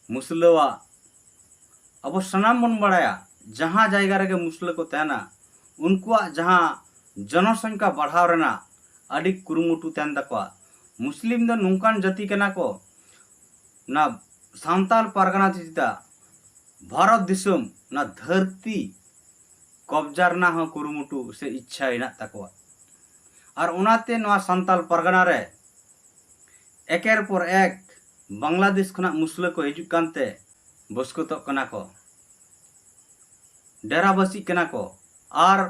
ᱢᱩᱥᱞᱟᱹᱣᱟᱜ, ᱟᱵᱚ ᱥᱟᱱᱟᱢ ᱵᱚᱱ ᱵᱟᱲᱟᱭᱟ, ᱡᱟᱦᱟᱸ ᱡᱟᱭᱜᱟ ᱨᱮᱜᱮ ᱢᱩᱥᱞᱟᱹ ᱠᱚ ᱛᱟᱦᱮᱱᱟ, ᱩᱱᱠᱩᱣᱟᱜ ᱡᱟᱦᱟᱸ ᱡᱚᱱᱚᱥᱚᱝᱠᱷᱟ ᱵᱟᱲᱦᱟᱣ ᱨᱮᱱᱟᱜ ᱟᱹᱰᱤ ᱠᱩᱨᱩᱢᱩᱴᱩ ᱛᱟᱦᱮᱱ ᱛᱟᱠᱚᱣᱟ᱾ ᱢᱩᱥᱞᱤᱢ ᱫᱚ ᱱᱚᱝᱠᱟᱱ ᱡᱟᱹᱛᱤ ᱠᱟᱱᱟ ᱠᱚ, ᱚᱱᱟ ᱥᱟᱱᱛᱟᱞ ᱯᱟᱨᱜᱟᱱᱟ ᱪᱮᱛᱟ ᱵᱷᱟᱨᱚᱛ ᱫᱤᱥᱚᱢ, ᱚᱱᱟ ᱫᱷᱟᱹᱨᱛᱤ ᱠᱚᱵᱡᱟ ᱨᱮᱱᱟᱜ ᱦᱚᱸ ᱠᱩᱨᱩᱢᱩᱴᱩ ᱥᱮ ᱤᱪᱪᱷᱟ ᱦᱮᱱᱟᱜ ᱛᱟᱠᱚᱣᱟ᱾ ᱟᱨ ᱚᱱᱟᱛᱮ ᱱᱚᱣᱟ ᱥᱟᱱᱛᱟᱞ ᱯᱟᱨᱜᱟᱱᱟ ᱨᱮ ᱮᱠᱮᱨ ᱯᱚᱨ ᱮᱠ ᱵᱟᱝᱞᱟᱫᱮᱥ ᱠᱷᱚᱱᱟᱜ ᱢᱩᱥᱞᱟᱹ ᱠᱚ ᱦᱤᱡᱩᱜ ᱠᱟᱱᱛᱮ ᱵᱚᱥᱠᱚᱛᱚᱜ ᱠᱟᱱᱟ ᱠᱚ, ᱰᱮᱨᱟ ᱵᱟᱹᱥᱤᱜ ᱠᱟᱱᱟ ᱠᱚ᱾ ᱟᱨ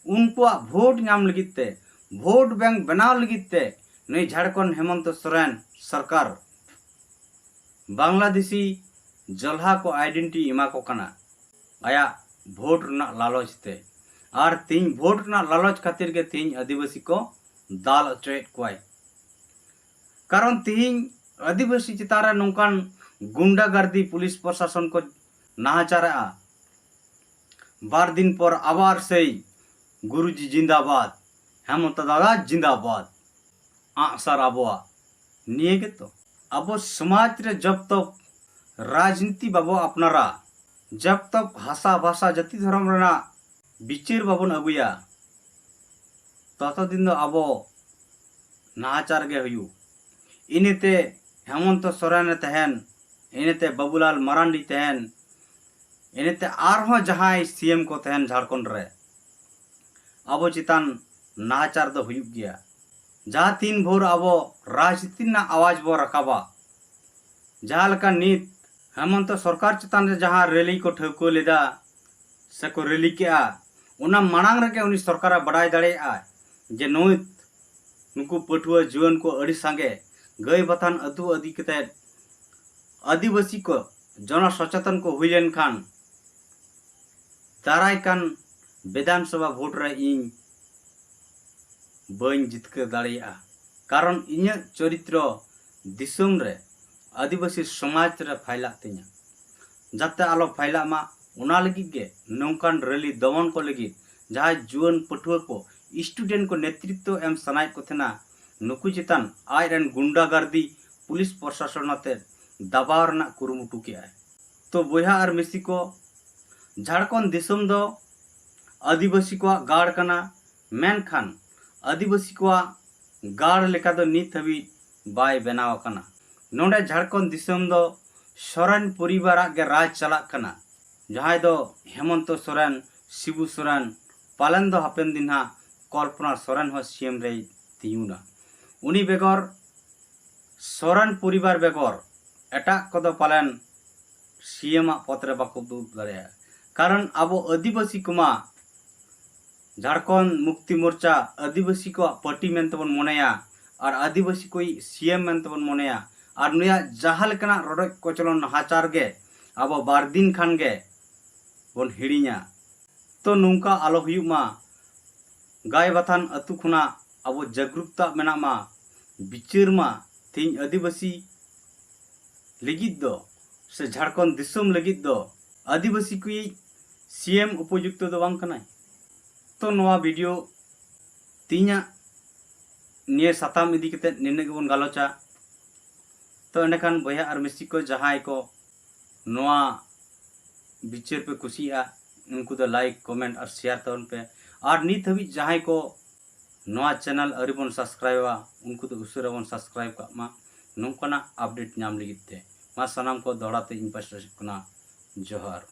ᱩᱱᱠᱩᱣᱟᱜ ᱵᱷᱳᱴ ᱧᱟᱢ ᱞᱟᱹᱜᱤᱫ ᱛᱮ, ᱵᱷᱳᱴ ᱵᱮᱝᱠ ᱵᱮᱱᱟᱣ ᱞᱟᱹᱜᱤᱫ ᱛᱮ ᱱᱩᱭ ᱡᱷᱟᱲᱠᱷᱚᱸᱰ ᱦᱮᱢᱚᱱᱛᱚ ᱥᱚᱨᱮᱱ ᱥᱚᱨᱠᱟᱨ ᱵᱟᱝᱞᱟᱫᱮᱥᱤ ᱡᱚᱞᱦᱟ ᱠᱚ ᱟᱭᱰᱮᱱᱴᱤ ᱮᱢᱟ ᱠᱚ ᱠᱟᱱᱟ ᱟᱭᱟᱜ ᱵᱷᱳᱴ ᱨᱮᱱᱟᱜ ᱞᱟᱞᱚᱪ ᱛᱮ᱾ ᱟᱨ ᱛᱮᱦᱮᱧ ᱵᱷᱳᱴ ᱨᱮᱱᱟᱜ ᱞᱟᱞᱚᱪ ᱠᱷᱟᱹᱛᱤᱨ ᱜᱮ ᱛᱮᱦᱮᱧ ᱟᱹᱫᱤᱵᱟᱹᱥᱤ ᱠᱚ ᱫᱟᱞ ᱦᱚᱪᱚᱭᱮᱫ ᱠᱚᱣᱟᱭ᱾ ᱠᱟᱨᱚᱱ ᱛᱮᱦᱮᱧ ᱟᱹᱫᱤᱵᱟᱹᱥᱤ ᱪᱮᱛᱟᱱ ᱨᱮ ᱱᱚᱝᱠᱟᱱ ᱜᱩᱱᱰᱟᱜᱟᱨᱫᱤ ᱯᱩᱞᱤᱥ ᱯᱨᱚᱥᱟᱥᱚᱱ ᱠᱚ ᱱᱟᱦᱟᱪᱟᱨᱮᱜᱼᱟ, ᱵᱟᱨ ᱫᱤᱱ ᱯᱚᱨ ᱟᱵᱟᱨ ᱥᱮᱭ ᱜᱩᱨᱩᱡᱤ ᱡᱤᱱᱫᱟᱵᱟᱫ, ᱦᱮᱢᱚᱱᱛᱚ ᱫᱟᱫᱟ ᱡᱤᱱᱫᱟᱵᱟᱫ, ᱟᱸᱜᱼᱥᱟᱨ ᱟᱵᱚᱣᱟᱜ᱾ ᱱᱤᱭᱟᱹ ᱜᱮᱛᱚ ᱟᱵᱚ ᱥᱚᱢᱟᱡᱽ ᱨᱮ ᱡᱚᱵ ᱛᱚᱠ ᱨᱟᱡᱽᱱᱤᱛᱤ ᱵᱟᱵᱚ ᱟᱯᱱᱟᱨᱟ, ᱡᱚᱵ ᱛᱚᱠ ᱵᱷᱟᱥᱟ ᱵᱷᱟᱥᱟ ᱡᱟᱹᱛᱤ ᱫᱷᱚᱨᱚᱢ ᱨᱮᱱᱟᱜ ᱵᱤᱪᱟᱹᱨ ᱵᱟᱵᱚᱱ ᱟᱹᱜᱩᱭᱟ, ᱛᱚᱛᱚ ᱫᱤᱱ ᱫᱚ ᱟᱵᱚ ᱱᱟᱦᱟᱪᱟᱨ ᱜᱮ ᱦᱩᱭᱩᱜ᱾ ᱤᱱᱟᱹᱛᱮ ᱦᱮᱢᱚᱱᱛᱚ ᱥᱚᱨᱮᱱ ᱮ ᱛᱟᱦᱮᱱ, ᱤᱱᱟᱹᱛᱮ ᱵᱟᱵᱩᱞᱟᱞ ᱢᱟᱨᱟᱱᱰᱤ ᱛᱟᱦᱮᱱ, ᱤᱱᱟᱹᱛᱮ ᱟᱨᱦᱚᱸ ᱡᱟᱦᱟᱸᱭ ᱥᱤ ᱮᱢ ᱠᱚ ᱛᱟᱦᱮᱱ ᱡᱷᱟᱲᱠᱷᱚᱸᱰ ᱨᱮ, ᱟᱵᱚ ᱪᱮᱛᱟᱱ ᱱᱟᱦᱟᱪᱟᱨ ᱫᱚ ᱦᱩᱭᱩᱜ ᱜᱮᱭᱟ᱾ ᱡᱟᱦᱟᱸ ᱛᱤᱱ ᱵᱷᱳᱨ ᱟᱵᱚ ᱨᱟᱡᱽᱱᱤᱛᱤ ᱨᱮᱱᱟᱜ ᱟᱣᱟᱡᱽ ᱵᱚ ᱨᱟᱠᱟᱵᱟ, ᱡᱟᱦᱟᱸ ᱞᱮᱠᱟ ᱱᱤᱛ ᱦᱮᱢᱚᱱᱛᱚ ᱥᱚᱨᱠᱟᱨ ᱪᱮᱛᱟᱱ ᱨᱮ ᱡᱟᱦᱟᱸ ᱨᱮᱞᱤ ᱠᱚ ᱴᱷᱟᱹᱣᱠᱟᱹ ᱞᱮᱫᱟ ᱥᱮ ᱠᱚ ᱨᱮᱞᱤ ᱠᱮᱜᱼᱟ, ᱚᱱᱟ ᱢᱟᱲᱟᱝ ᱨᱮᱜᱮ ᱩᱱᱤ ᱥᱚᱨᱠᱟᱨᱮ ᱵᱟᱰᱟᱭ ᱫᱟᱲᱮᱭᱟᱜᱼᱟ ᱡᱮ ᱱᱩᱭ, ᱱᱩᱠᱩ ᱯᱟᱹᱴᱷᱩᱣᱟᱹ ᱡᱩᱣᱟᱹᱱ ᱠᱚ ᱟᱹᱰᱤ ᱥᱟᱸᱜᱮ ᱜᱟᱹᱭ ᱵᱟᱛᱷᱟᱱ ᱟᱹᱛᱩ ᱤᱫᱤ ᱠᱟᱛᱮᱫ ᱟᱹᱫᱤᱵᱟᱹᱥᱤ ᱠᱚ ᱡᱚᱱᱚ ᱥᱚᱪᱮᱛᱚᱱ ᱠᱚ ᱦᱩᱭ ᱞᱮᱱᱠᱷᱟᱱ ᱫᱟᱨᱟᱭ ᱠᱟᱱ ᱵᱤᱫᱷᱟᱱ ᱥᱚᱵᱷᱟ ᱵᱷᱳᱴ ᱨᱮ ᱤᱧ ᱵᱟᱹᱧ ᱡᱤᱛᱠᱟᱹᱨ ᱫᱟᱲᱮᱭᱟᱜᱼᱟ, ᱠᱟᱨᱚᱱ ᱤᱧᱟᱹᱜ ᱪᱚᱨᱤᱛᱨᱚ ᱫᱤᱥᱚᱢ ᱨᱮ ᱟᱹᱫᱤᱵᱟᱹᱥᱤ ᱥᱚᱢᱟᱡᱽ ᱨᱮ ᱯᱷᱟᱭᱞᱟᱜ ᱛᱤᱧᱟᱹ᱾ ᱡᱟᱛᱮ ᱟᱞᱚ ᱯᱷᱟᱭᱞᱟᱜ ᱢᱟ, ᱚᱱᱟ ᱞᱟᱹᱜᱤᱫ ᱜᱮ ᱱᱚᱝᱠᱟᱱ ᱨᱮᱞᱤ ᱫᱚᱢᱚᱱ ᱠᱚ ᱞᱟᱹᱜᱤᱫ ᱡᱟᱦᱟᱸᱭ ᱡᱩᱣᱟᱹᱱ ᱯᱟᱹᱴᱷᱩᱣᱟᱹ ᱠᱚ, ᱥᱴᱩᱰᱮᱱᱴ ᱠᱚ ᱱᱮᱛᱨᱤᱛᱵ ᱮᱢ ᱥᱟᱱᱟᱭᱮᱫ ᱠᱚ ᱛᱟᱦᱮᱱᱟ, ᱱᱩᱠᱩ ᱪᱮᱛᱟᱱ ᱟᱡ ᱨᱮᱱ ᱜᱩᱱᱰᱟᱜᱟᱨᱫᱤ ᱯᱩᱞᱤᱥ ᱯᱨᱚᱥᱟᱥᱚᱱ ᱟᱛᱮ ᱫᱟᱵᱟᱣ ᱨᱮᱱᱟᱜ ᱠᱩᱨᱩᱢᱩᱴᱩ ᱠᱮᱜᱼᱟᱭ᱾ ᱛᱚ ᱵᱚᱭᱦᱟ ᱟᱨ ᱢᱤᱥᱤ ᱠᱚ, ᱡᱷᱟᱲᱠᱷᱚᱸᱰ ᱫᱤᱥᱚᱢ ᱫᱚ ᱟᱹᱫᱤᱵᱟᱹᱥᱤ ᱠᱚᱣᱟᱜ ᱜᱟᱲ ᱠᱟᱱᱟ, ᱢᱮᱱᱠᱷᱟᱱ ᱟᱹᱫᱤᱵᱟᱹᱥᱤ ᱠᱚᱣᱟᱜ ᱜᱟᱲ ᱞᱮᱠᱟ ᱫᱚ ᱱᱤᱛ ᱦᱟᱹᱵᱤᱡ ᱵᱟᱭ ᱵᱮᱱᱟᱣ ᱟᱠᱟᱱᱟ᱾ ᱱᱚᱰᱮ ᱡᱷᱟᱲᱠᱷᱚᱸᱰ ᱫᱤᱥᱚᱢ ᱫᱚ ᱥᱚᱨᱮᱱ ᱯᱚᱨᱤᱵᱟᱨᱟᱜ ᱜᱮ ᱨᱟᱡᱽ ᱪᱟᱞᱟᱜ ᱠᱟᱱᱟ, ᱡᱟᱦᱟᱸᱭ ᱫᱚ ᱦᱮᱢᱚᱱᱛᱚ ᱥᱚᱨᱮᱱ, ᱥᱤᱵᱩ ᱥᱚᱨᱮᱱ, ᱯᱟᱞᱮᱱ ᱫᱚ ᱦᱟᱯᱮᱱ ᱫᱤᱱ ᱦᱟᱸᱜ ᱠᱚᱞᱯᱚᱱᱟ ᱥᱚᱨᱮᱱ ᱦᱚᱸ ᱥᱤ ᱮᱢ ᱨᱮᱭ ᱛᱤᱸᱜᱩᱱᱟ᱾ ᱩᱱᱤ ᱵᱮᱜᱚᱨ, ᱥᱚᱨᱮᱱ ᱯᱚᱨᱤᱵᱟᱨ ᱵᱮᱜᱚᱨ ᱮᱴᱟᱜ ᱠᱚᱫᱚ ᱯᱟᱞᱮᱱ ᱥᱤ ᱮᱢ ᱟᱜ ᱯᱚᱫ ᱨᱮ ᱵᱟᱠᱚ ᱫᱩᱲᱩᱵ ᱫᱟᱲᱮᱭᱟᱜᱼᱟ᱾ ᱠᱟᱨᱚᱱ ᱟᱵᱚ ᱟᱹᱫᱤᱵᱟᱹᱥᱤ ᱠᱚᱢᱟ ᱡᱷᱟᱲᱠᱷᱚᱸᱰ ᱢᱩᱠᱛᱤ ᱢᱳᱨᱪᱟ ᱟᱹᱫᱤᱵᱟᱹᱥᱤ ᱠᱚᱣᱟᱜ ᱯᱟᱨᱴᱤ ᱢᱮᱱᱛᱮᱵᱚᱱ ᱢᱚᱱᱮᱭᱟ ᱟᱨ ᱟᱹᱫᱤᱵᱟᱹᱥᱤ ᱠᱚᱭᱤᱡ ᱥᱤ ᱮᱢ ᱢᱮᱱᱛᱮᱵᱚᱱ ᱢᱚᱱᱮᱭᱟ, ᱟᱨ ᱱᱩᱭᱟᱜ ᱡᱟᱦᱟᱸ ᱞᱮᱠᱟᱱᱟᱜ ᱨᱚᱰᱚᱡ ᱠᱚᱪᱞᱚᱱ ᱱᱟᱦᱟᱪᱟᱨ ᱜᱮ ᱟᱵᱚ ᱵᱟᱨ ᱫᱤᱱ ᱠᱷᱟᱱ ᱜᱮ ᱵᱚᱱ ᱦᱤᱲᱤᱧᱟ᱾ ᱛᱚ ᱱᱚᱝᱠᱟ ᱟᱞᱚ ᱦᱩᱭᱩᱜ ᱢᱟ, ᱜᱟᱭ ᱵᱟᱛᱷᱟᱱ ᱟᱹᱛᱩ ᱠᱷᱚᱱᱟᱜ ᱟᱵᱚ ᱡᱟᱜᱽᱨᱩᱠᱛᱟ ᱢᱮᱱᱟᱜ ᱢᱟ, ᱵᱤᱪᱟᱹᱨ ᱢᱟ᱾ ᱛᱮᱦᱮᱧ ᱟᱹᱫᱤᱵᱟᱹᱥᱤ ᱞᱟᱹᱜᱤᱫ ᱫᱚ ᱥᱮ ᱡᱷᱟᱲᱠᱷᱚᱸᱰ ᱫᱤᱥᱚᱢ ᱞᱟᱹᱜᱤᱫ ᱫᱚ ᱟᱹᱫᱤᱵᱟᱹᱥᱤ ᱠᱚᱭᱤᱡ ᱥᱤ ᱮᱢ ᱩᱯᱚᱡᱩᱠᱛᱚ ᱫᱚ ᱵᱟᱝ ᱠᱟᱱᱟᱭ᱾ ᱛᱚ ᱱᱚᱣᱟ ᱵᱷᱤᱰᱤᱭᱳ ᱛᱮᱦᱮᱧᱟᱜ ᱱᱤᱭᱟᱹ ᱥᱟᱛᱟᱢ ᱤᱫᱤ ᱠᱟᱛᱮᱫ ᱱᱤᱱᱟᱹᱜ ᱜᱮᱵᱚᱱ ᱜᱟᱞᱚᱪᱟ᱾ ᱛᱚ ᱮᱸᱰᱮᱠᱷᱟᱱ ᱵᱚᱭᱦᱟ ᱟᱨ ᱢᱤᱥᱤ ᱠᱚ, ᱡᱟᱦᱟᱸᱭ ᱠᱚ ᱱᱚᱣᱟ ᱵᱤᱪᱟᱹᱨ ᱯᱮ ᱠᱩᱥᱤᱭᱟᱜᱼᱟ, ᱩᱱᱠᱩ ᱫᱚ like, comment ᱟᱨ share ᱛᱟᱵᱚᱱ ᱯᱮ᱾ ᱟᱨ ᱱᱤᱛ ᱦᱟᱹᱵᱤᱡ ᱡᱟᱦᱟᱸᱭ ᱠᱚ ᱱᱚᱣᱟ channel ᱟᱹᱣᱨᱤ ᱵᱚᱱ subscribeᱟ, ᱩᱱᱠᱩ ᱫᱚ ᱩᱥᱟᱹᱨᱟ ᱵᱚᱱ subscribe ᱠᱟᱜ ᱢᱟ ᱱᱚᱝᱠᱟᱱᱟᱜ update ᱧᱟᱢ ᱞᱟᱹᱜᱤᱫ ᱛᱮ᱾ ᱢᱟ ᱥᱟᱱᱟᱢ ᱠᱚ ᱫᱚᱦᱲᱟ ᱛᱮ ᱤᱧ ᱯᱟᱥᱴᱟ ᱥᱮᱫ ᱠᱷᱚᱱᱟᱜ ᱡᱚᱦᱟᱨ᱾